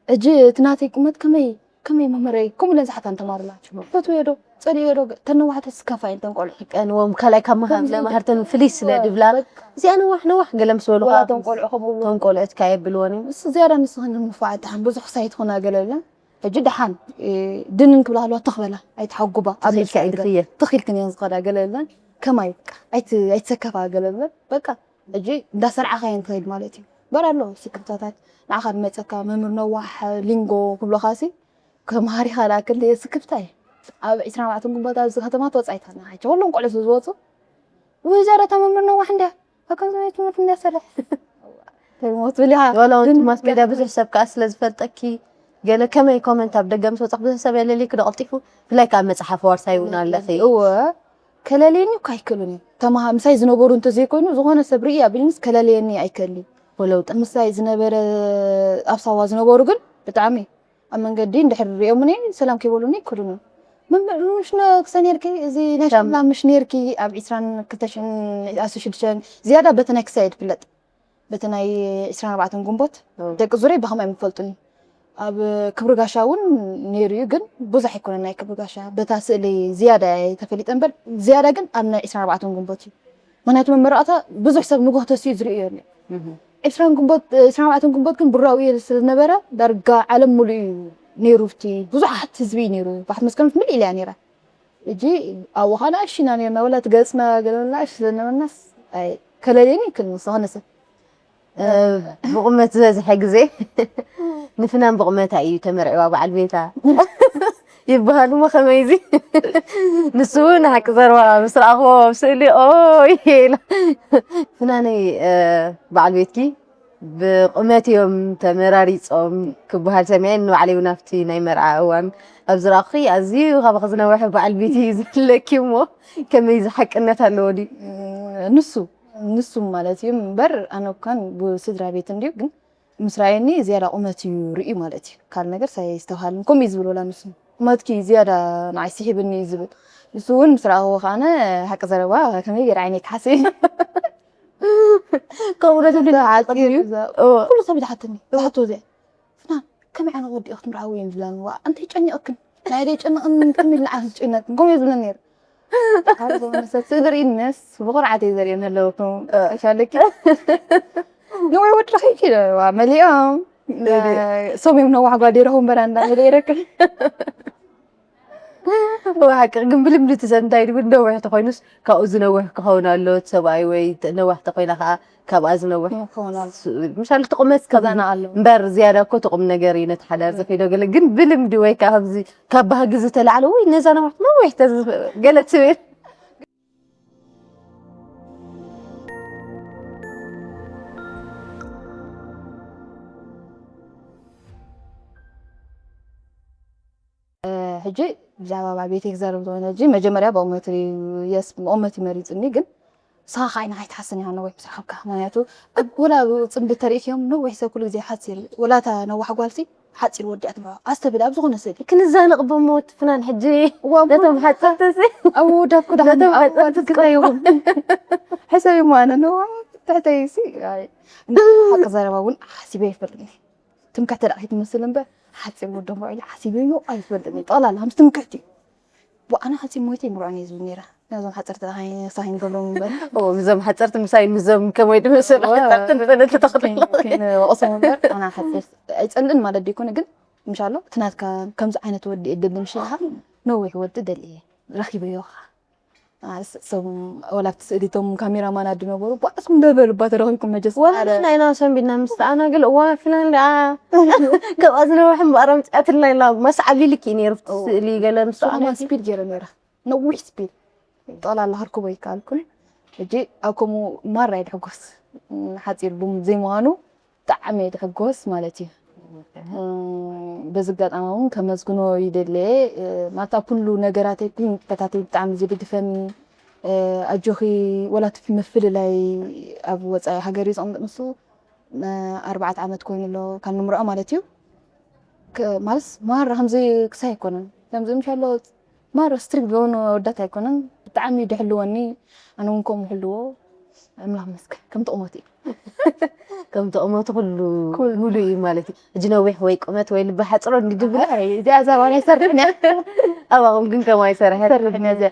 ሕጂ እቲ ናተይ ቁመት ከመይ፣ ከመይ መምህረይ፣ ከምኡ ኢለን ዝሓታን ተማሃሮ ኣለዋ። ፈትውዮ ዶ? ጸሊእዮ ዶ? እተን ነዋሕቲ ስካፋ እየን እተን ቆልዑ። ቀንዎም ካልኣይ ካብ መሃ-፣ ፍልይ ስለ ድብላ፣ በቃ። እዚኣ ነዋሕ ነዋሕ ገለ ምስ በሉ ወላ ከዓ እቶም ቆልዑ ከምኡ እቶም ቆልዑት ከዓ የብልዎን እዮም። እሱ ዝያዳ ንስኽን ንፉዓት ደሓን ብዙሕ ክሳይ ትኾና ገለ ኢለን። ሕጂ ደሓን፣ እ፣ ድንን ክብላ ከለዋ ትኽ በላ፣ ኣይትሓጉባ። ኣብ ትኽ ኢልካ ንሱ እዩ ነገር። ዝኽየል። ትኽ ኢልክን እየን ዝኸዳ ገለ ኢለን። ከማይ በቃ፣ ኣይት-፣ ኣይትሰከፋ ገለ ኢለን። በቃ፣ ሕጂ እንዳሰርዓኻየን ትኸይድ ማለት እዩ። በር ኣሎ ስክፍታታት። ንዓኻ ዝመፀካ መምህር ነዋሕ ሊንጎ ክብሎኻሲ ከመሃሪኻ ላክል ስክፍታ እዩ። ኣብ ዕስራን ኣርባዕተን ግንቦት ኣብዚ ከተማ ትወፃ ኣይታና ሓቸ ኩሎም ቆልዑ ዝወፁ። ወይ ዘረታ መምህር ነዋሕ እንዲያ ኣካል ትምህርቲ እንዲያ ሰለ ሞት ብሊኻ ወላ እውን ማስ ሜዳ ብዙሕ ሰብ ከዓ ስለ ዝፈልጠኪ ገለ ከመይ ኮመንት ኣብ ደገ ምስ ወፃኹ ብዙሕ ሰብ የለልይ ክዶ ቀልጢፉ ብፍላይ ከዓ መፅሓፍ ዋርሳይ እውን ኣለኺ እወ ከለልየኒ እኮ ኣይክእሉን እዮም። ተማሃ ምሳይ ዝነበሩ እንተዘይኮይኑ ዝኾነ ሰብ ርኢ ኣቢልንስ ከለልየኒ ኣይክእልን እዩ። ወለውጣ ምሳይ ዝነበረ ኣብ ሳዋ ዝነበሩ ግን ብጣዕሚ ኣብ መንገዲ እንድሕር ሪኦምኒ ሰላም ከይበሉኒ ኣይክእሉን እዮም። መምህር ምሽ ነ- ክሰ ነርኪ እዚ ናይ ሻምላ ምሽ ነርኪ ኣብ ዕስራን ክልተ ሽሕን ኣስራን ሽዱሽተን ዝያዳ በቲ ናይ ክሳይ እየ ዝፍለጥ። በቲ ናይ ዕስራን ኣርባዕተን ግንቦት ደቂ ዙርያ ብኸምኣ እዮም ዝፈልጡኒ። ኣብ ክብሪ ጋሻ እውን ነይሩ እዩ ግን ብዙሕ ኣይኮነን ናይ ክብሪ ጋሻ በታ ስእሊ ዝያዳ እየ ተፈሊጠ እምበር ዝያዳ ግን ኣብ ናይ ዕስራን ኣርባዕተን ግንቦት እዩ። ምክንያቱ መመረቕታ ብዙሕ ሰብ ንጎህ ተስኡ ዝርእዮ የለ። ዕስራን ግንቦት ዕስራን ኣርባዕተን ግንቦት ግን ብራኡ እየ ስለዝነበረ ዳርጋ ዓለም ሙሉእ እዩ ነይሩ። እቲ ብዙሓት ህዝቢ እዩ ነይሩ። ባሕቲ መስከረም ምልእ ኢላ እያ ነይራ። ሕጂ ኣብኡ ኸዓ ንኣሽቱ ኢና ነርና ወላ እቲ ገፅና ገለ ንኣሽቱ ዘነበናስ ኣይ ከለልየኒ ይክእል ምስ ዝኾነ ሰብ ብቑመት ዝበዝሐ ግዜ ንፍናን ብቑመታ እዩ ተመርዕዋ በዓል ቤታ ይበሃል እሞ ከመይዚ ንሱ እውን ሓቂ ዘረባ ምስ ረኣኽዎ ኣብ ስእሊ ኦይ ኢላ ፍናነይ በዓል ቤትኪ ብቑመት እዮም ተመራሪፆም ክበሃል ሰሚዐ ንባዕለይ እውን ኣብቲ ናይ መርዓ እዋን ኣብ ዝረኣኹ ኣዝዩ ካባኺ ዝነውሐ በዓል ቤት እዩ ዘለኪ እሞ ከመይ ዝሓቅነት ኣለዎ ድዩ ንሱ ንሱ ማለት እዩ እምበር ኣነ እኳን ብስድራ ቤት እንድዩ ግን ምስ ረኣየኒ ዝያዳ ቁመት እዩ ርእዩ ማለት እዩ ካልእ ነገር ሳይስተውሃልን ከምኡ እዩ ዝብል ወላ ንሱ ቁመትኪ ዝያዳ ንዓይ ስሒብኒ እዩ ዝብል ንሱ እውን ምስ ረኣኽዎ ከዓነ ሓቂ ዘረባ ከመይ ገይረ ዓይነይ ክሓስብ ከምኡ ዶ ትብሊ ሓፂር እዩ ኩሉ ሰብ ይትሓተኒ ዝሓቶ እዚኣ ፍናን ከመይ ዓይነት ወዲ ኢኺ ክትምርዓዊ እዮም ዝብላኒ ዋእ እንታይ ጨኒቕክን ናይ ደይ ጨንቕን ከም ኢሉ ንዓኺ ዝጭነቅን ከምኡ እዩ ዝብለኒ ነይሩ ስእሊ ርእይነስ ብኩርዓት እዩ ዘርእየኒ ኣለዎ ከም ሻለኪ ነዋይ ወዲ ረኺብኪ ዋ መሊኦም ሰም እዮም ነዋሕ ጓል ይረኽቡ እምበር ኣንዳ መሊእ ይረክብ ብሓቂ ግን ብልምዲ እቲ ሰብ እንታይ ድብል ነዊሕ ተኮይኑስ ካብኡ ዝነውሕ ክኸውን ኣሎ እቲ ሰብኣይ ወይ ነዋሕ ተኮይና ከዓ ካብኣ ዝነውሕ ምሻል እቲ ቁመት ከዛና ኣሎ እምበር ዝያዳ እኮ እቲ ቁም ነገር እዩ ነቲ ሓዳር ዘፊዶ ገለ ግን ብልምዲ ወይ ከዓ ከምዚ ካብ ባህጊ ዝተላዕለ ወይ ነዛ ነዋሕ ነዊሕ ገለ ትብል ሕጂ ብዛዕባ ቤተይ ክዛረብ ዝኾነ ሕጂ መጀመርያ ብቑመት የስ ብቑመት ይመሪፅኒ ግን ንስኻ ከዓ ኢና ኣይትሓስን ኢኻ ነዊሕ ምስ ረኸብካ ምክንያቱ ኣብ ወላ ፅምዲ ተሪእክዮም ነዊሕ ሰብ ኩሉ ግዜ ሓፂር ወላ እታ ነዋሕ ጓልሲ ሓፂር ወዲኣ ትምርዖ ኣስተብለ ኣብ ዝኾነ ስእሊ ክንዛነቕ በሞ እቲ ፍናን ሕጂ ነቶም ሓፀርቲ ኣብ ወዳት ኩዳ ነቶም ሓፀርቲ ክሳይኹም ሕሰብ ይሞ ኣነ ነዋ ትሕተይሲ ሓቂ ዘረባ እውን ሓሲበ ይፈልጥኒ ትምክሕቲ ደኣ ከይትመስል እምበር ሓፂር ወዲ እምበ ኢለ ሓሲበዮ ኣይፈልጥን እዩ ጠቕላላ ከምዚ ትምክሕቲ እዩ ኣነ ሓፂር ሞይተ ይምርዖን እየ ዝብል ነይረ ነዞም ሓፀርቲ ደኣ ሳሂን ገብሮም እምበር ምዞም ሓፀርቲ ምሳይ ምዞም ከመይ ድመሰሉ ሓፀርቲ ንፀነት ተኽልሎ ከይንወቕሶም እምበር ኣነ ሓፂር ኣይፀልእን ማለት ደይኮነ ግን ምሻሎ እቲ ናትካ ከምዚ ዓይነት ወዲ እየ ደሊ ምሽ ኢልካ ነዊሕ ወዲ ደሊ እየ ረኺበዮ ከዓ ሶም ወላ ኣብቲ ስእሊ እቶም ካሜራማናት ዝነበሩ ባዕስኩም ዶ በሉ እባ ተረኺብኩም መጀስ ወላ ንሕና ኢና ሰንቢድና ምስ ሰኣና ገለ እዋን ኣፊና እንዳ ካብኣ ዝነውሐ እምበኣር ኣምፅኣትልና ኢልና መስዓብ ኢልኪ እዩ ነይሩ ኣብቲ ስእሊ ገለ ምስ ሰኣና ሶም ስፒድ ገይረ ነይረ ነዊሕ ስፒድ ጠቕላላ ከርክቦ ይከኣልኩን ሕጂ ኣብ ከምኡ ማራ እየ ድሕጎስ ሓፂር ቡም ዘይምዃኑ ብጣዕሚ እየ ድሕጎስ ማለት እዩ። በዚ ኣጋጣሚ እውን ከመስግኖ ይደሊ እየ። ማታ ኩሉ ነገራተይ ኩሉ ንጥፈታተይ ብጣዕሚ ዝድግፈኒ ኣጆኺ ወላ እቲ ምፍልላይ ኣብ ወፃኢ ሃገር እዩ ዝቕምጥ ንሱ ኣርባዕተ ዓመት ኮይኑ ኣሎ ካብ ንምርዖ ማለት እዩ። ማለት ማራ ከምዚ ክሳይ ኣይኮነን ከምዚ ምሻሎ ማራ ስትሪክት ዝኾኑ ኣወዳት ኣይኮነን ብጣዕሚ ድሕልወኒ ኣነ እውን ከምኡ ሕልዎ ኣምላኽ መስገን ከም ጥቕሞት እዩ ከም ጥቕሞት ኩሉ ሙሉ እዩ ማለት እዩ እጅ ነዊሕ ወይ ቁመት ወይ ልቢ ሓፅሮ እንድብል እዚኣ ዛባ ናይ ሰርሕን እያ ኣባኹም ግን ከም ኣይሰርሐት ሰርሕን እያ እዚኣ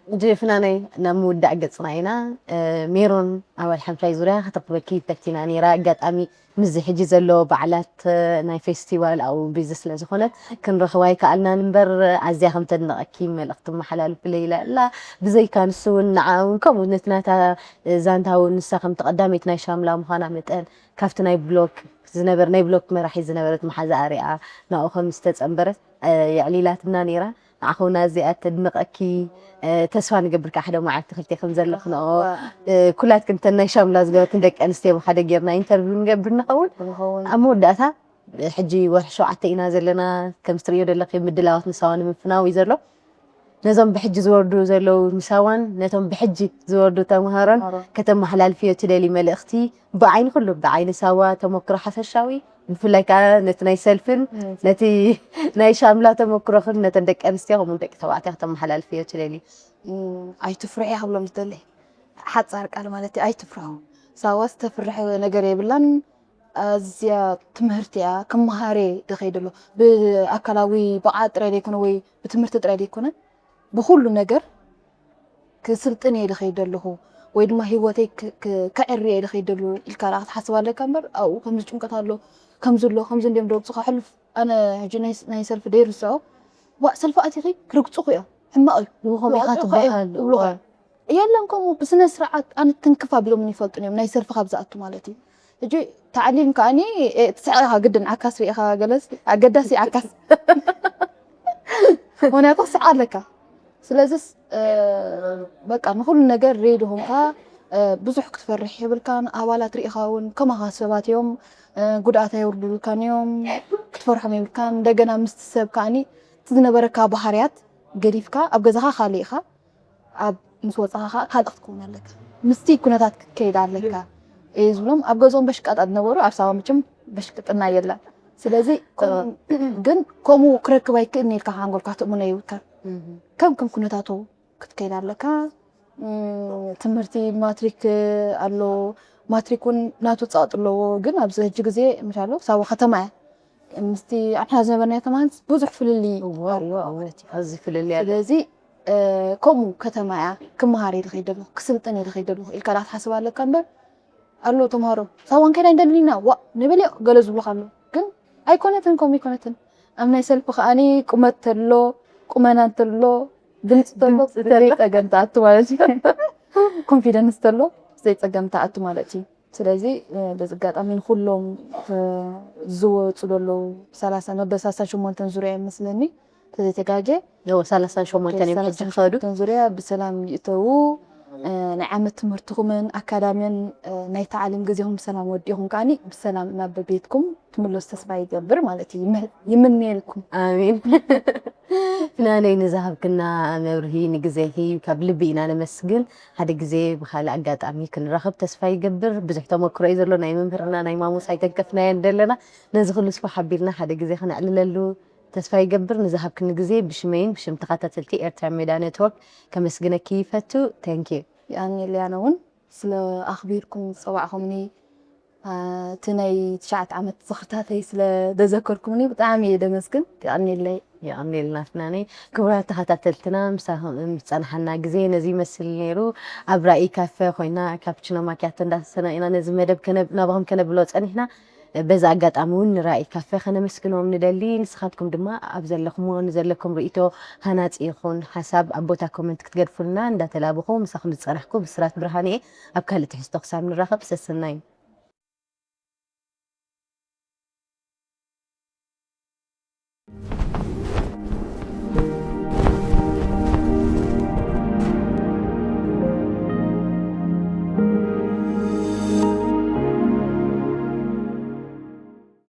ጅፍናነይ ናብ ምውዳእ ገጽና ኢና። ሜሮን ኣባል ሓምሻይ ዙርያ ከተኽበኪ ፈቲና ነይራ። ኣጋጣሚ ምስዚ ሕጂ ዘሎ በዓላት ናይ ፌስቲቫል ኣብኡ ቢዚ ስለ ዝኾነት ክንረኽባ ኣይከኣልናን እምበር ኣዝያ ከም ተድንቐኪ መልእኽቲ መሓላልፍለይ ኢላ ኣላ። ብዘይካ ንሱ እውን ንዓ እውን ከምኡ ነቲ ናታ ዛንታ እውን ንሳ ከምቲ ቀዳመይቲ ናይ ሻምላ ምዃና መጠን ካብቲ ናይ ብሎክ ዝነበር ናይ ብሎክ መራሒ ዝነበረት መሓዛኣ ሪኣ ናብኡ ከም ዝተጸንበረት የዕሊላትና ነይራ። ንዓኹና እዚኣ ተድንቐኪ ተስፋ ንገብር ከዓ ሓደ መዓልቲ ክልቴ ከም ዘለኽንኦ ኩላትክን ተን ናይ ሻምላ ዝገበርክን ደቂ ኣንስትዮ ብሓደ ጌርና ኢንተርቪው ንገብር ንኸውን። ኣብ መወዳእታ ሕጂ ወርሒ ሸውዓተ ኢና ዘለና። ከም ትርእዮ ዘለኺ ምድላዋት ንሳዋ ንምፍናው እዩ ዘሎ። ነዞም ብሕጂ ዝወርዱ ዘለዉ ንሳዋን ነቶም ብሕጂ ዝወርዱ ተምሃሮን ከተመሓላልፍዮ ትደሊ መልእኽቲ ብዓይኒ ኩሉ ብዓይኒ ሳዋ ተመክሮ ሓፈሻዊ ብፍላይ ከዓ ነቲ ናይ ሰልፍን ነቲ ናይ ሻምላ ተመክሮኽን ነተን ደቂ ኣንስትዮ ከምኡ ደቂ ተባዕትዮ ከተመሓላልፍዮ ትደሊ? ኣይትፍርሒ ክብሎም ዝደሊ ሓፃር ቃል ማለት እዩ። ኣይትፍርሑ። ሳዋ ዝተፍርሕ ነገር የብላን። ኣዝያ ትምህርቲ እያ። ክመሃር እየ ዝኸይድ ኣሎ። ብኣካላዊ ብቕዓት ጥራይ ዘይኮነ ወይ ብትምህርቲ ጥራይ ዘይኮነ ብኹሉ ነገር ክስልጥን እየ ዝኸይድ ዘለኹ ወይ ድማ ህይወተይ ከዕሪ እየ ዝኸይድ ዘለኹ ኢልካ ዳ ክትሓስብ ኣለካ እምበር ኣብኡ ከምዚ ጭንቀት ኣሎ ከምዚ ኣሎ ከምዚ እንዲዮም ደብፁ ከሕልፍ ኣነ ሕጂ ናይ ሰልፊ ደይርስዖ ዋእ ሰልፊ ኣቲኺ ክርግፁኺ እዮም ሕማቕ እዩ። የለን ከምኡ ብስነ ስርዓት ኣነ ትንክፍ ኣቢሎምን ይፈልጡን እዮም ናይ ሰልፊ ካብ ዝኣቱ ማለት እዩ። ሕጂ ታዕሊም ከኣኒ ትስዕቕ ኢኻ ግድን ዓካስ ርኢኻ ገለስ ኣገዳሲ ዓካስ ምክንያቱ ትስዕቕ ኣለካ። ስለዚስ በቃ ንኹሉ ነገር ሬዲ ኾንካ ብዙሕ ክትፈርሕ የብልካን። ኣባላት ርኢኻ እውን ከማኻ ሰባት እዮም ጉድኣት ኣየውርዱልካን እዮም ክትፈርሖም የብልካን። እንደገና ምስቲ ሰብ ከኣኒ እቲ ዝነበረካ ባህርያት ገዲፍካ ኣብ ገዛኻ ካልእ ኢኻ ኣብ ምስ ወፃኻ ከዓ ካልእ ክትከውን ኣለካ። ምስቲ ኩነታት ክትከይድ ኣለካ እየ ዝብሎም። ኣብ ገዝኦም በሽቃጣ ዝነበሩ ኣብ ሳዋ መቸም በሽቅጥና የለን። ስለዚ ግን ከምኡ ክረክብ ኣይክእልን ኢልካ ሓንጎልካ ትእምኖ የብልካን። ከም ከም ኩነታቱ ክትከይድ ኣለካ። ትምህርቲ ማትሪክ ኣሎ። ማትሪክ እውን ናቱ ፀቕጢ ኣለዎ። ግን ኣብዚ ሕጂ ግዜ ምሻሎ ሳዋ ከተማ እያ ምስቲ ኣንሕና ዝነበርናዮ ተማሃንስ ብዙሕ ፍልልይ ኣዝዩ ፍልልይ ኣሎ። ስለዚ ከምኡ ከተማ እያ ክመሃር እየ ዝኸይድ ዘለኹ ክስልጥን እየ ዝኸይድ ዘለኹ ኢልካ ዳ ክትሓስብ ኣለካ እምበር ኣሎ ተምሃሮ ሳዋ ንከይዳ ኣይንደልን ኢና ዋእ ንበልዮ ገለ ዝብሉኻ ኣለዉ ግን ኣይኮነትን ከምኡ ኣይኮነትን ኣብ ናይ ሰልፊ ከኣኒ ቁመት ተሎ ቁመና እንተሎ ድምፂ ተሎ ብዘይፀገም ትኣቱ ማለት እዩ ኮንፊደንስ ተሎ ብዘይፀገም ትኣቱ ማለት እዩ ስለዚ በዚ ኣጋጣሚ ንኩሎም ዝወፁ ዘለዉ ሰላሳ መበል ሰላሳ ሸሞንተን ዙርያ ይመስለኒ ተዘይተጋጌ ሰላሳ ሸሞንተን እዮም ሕጂ ክኸዱ ዙርያ ብሰላም ይእተዉ ናይ ዓመት ትምህርትኹምን ኣካዳሚን ናይ ተዓሊም ግዜኹም ብሰላም ወዲኹም ከዓኒ ብሰላም ናብ ቤትኩም ትምለሱ ተስፋ ይገብር ማለት እዩ ይምነየልኩም ኣሜን ፍናነይ ንዝሃብክና መብርሂ ንግዜኺ ካብ ልቢ ኢና ነመስግን ሓደ ግዜ ብካልእ ኣጋጣሚ ክንራኸብ ተስፋ ይገብር ብዙሕ ተመክሮ እዩ ዘሎ ናይ መምህርና ናይ ማሙስ ኣይተንከፍናየን ዘለና ነዚ ኩሉ ስፋሕ ኣቢልና ሓደ ግዜ ክነዕልለሉ ተስፋ ይገብር ንዝሃብክኒ ግዜ ብሽመይን ብሽም ተኸታተልቲ ኤርትራ ሜዳ ኔትወርክ ከመስግነኪ ይፈቱ። Thank you። የቐንየለይ ኣነ እውን ስለ ኣኽቢርኩም ዝፀዋዕኹምኒ እቲ ናይ ትሽዓተ ዓመት ዝኽርታተይ ስለ ዘዘከርኩምኒ ብጣዕሚ እየ ደመስግን። የቐንየለይ። የቐንየልና ፍናነይ። ክቡራት ተኸታተልትና ምሳኹም ምስ ጸናሕና ግዜ ነዚ ይመስል ነይሩ። ኣብ ራኢ ካፈ ኮይና ካፕችኖ ማኪያቶ እንዳሰተና ኢና ነዚ መደብ ናባኹም ከነብሎ ጸኒሕና። በዚ ኣጋጣሚ እውን ንራኢ ካፈ ከነመስግኖም ንደሊ። ንስኻትኩም ድማ ኣብ ዘለኹምዎ ንዘለኩም ርእይቶ ሃናጺ ይኹን ሓሳብ ኣብ ቦታ ኮመንት ክትገድፉልና እንዳተላበኹ ምሳኹም ዝጸናሕኩ ብስራት ብርሃን እየ። ኣብ ካልእ ትሕዝቶ ክሳብ ንራኸብ ሰሰናዩ።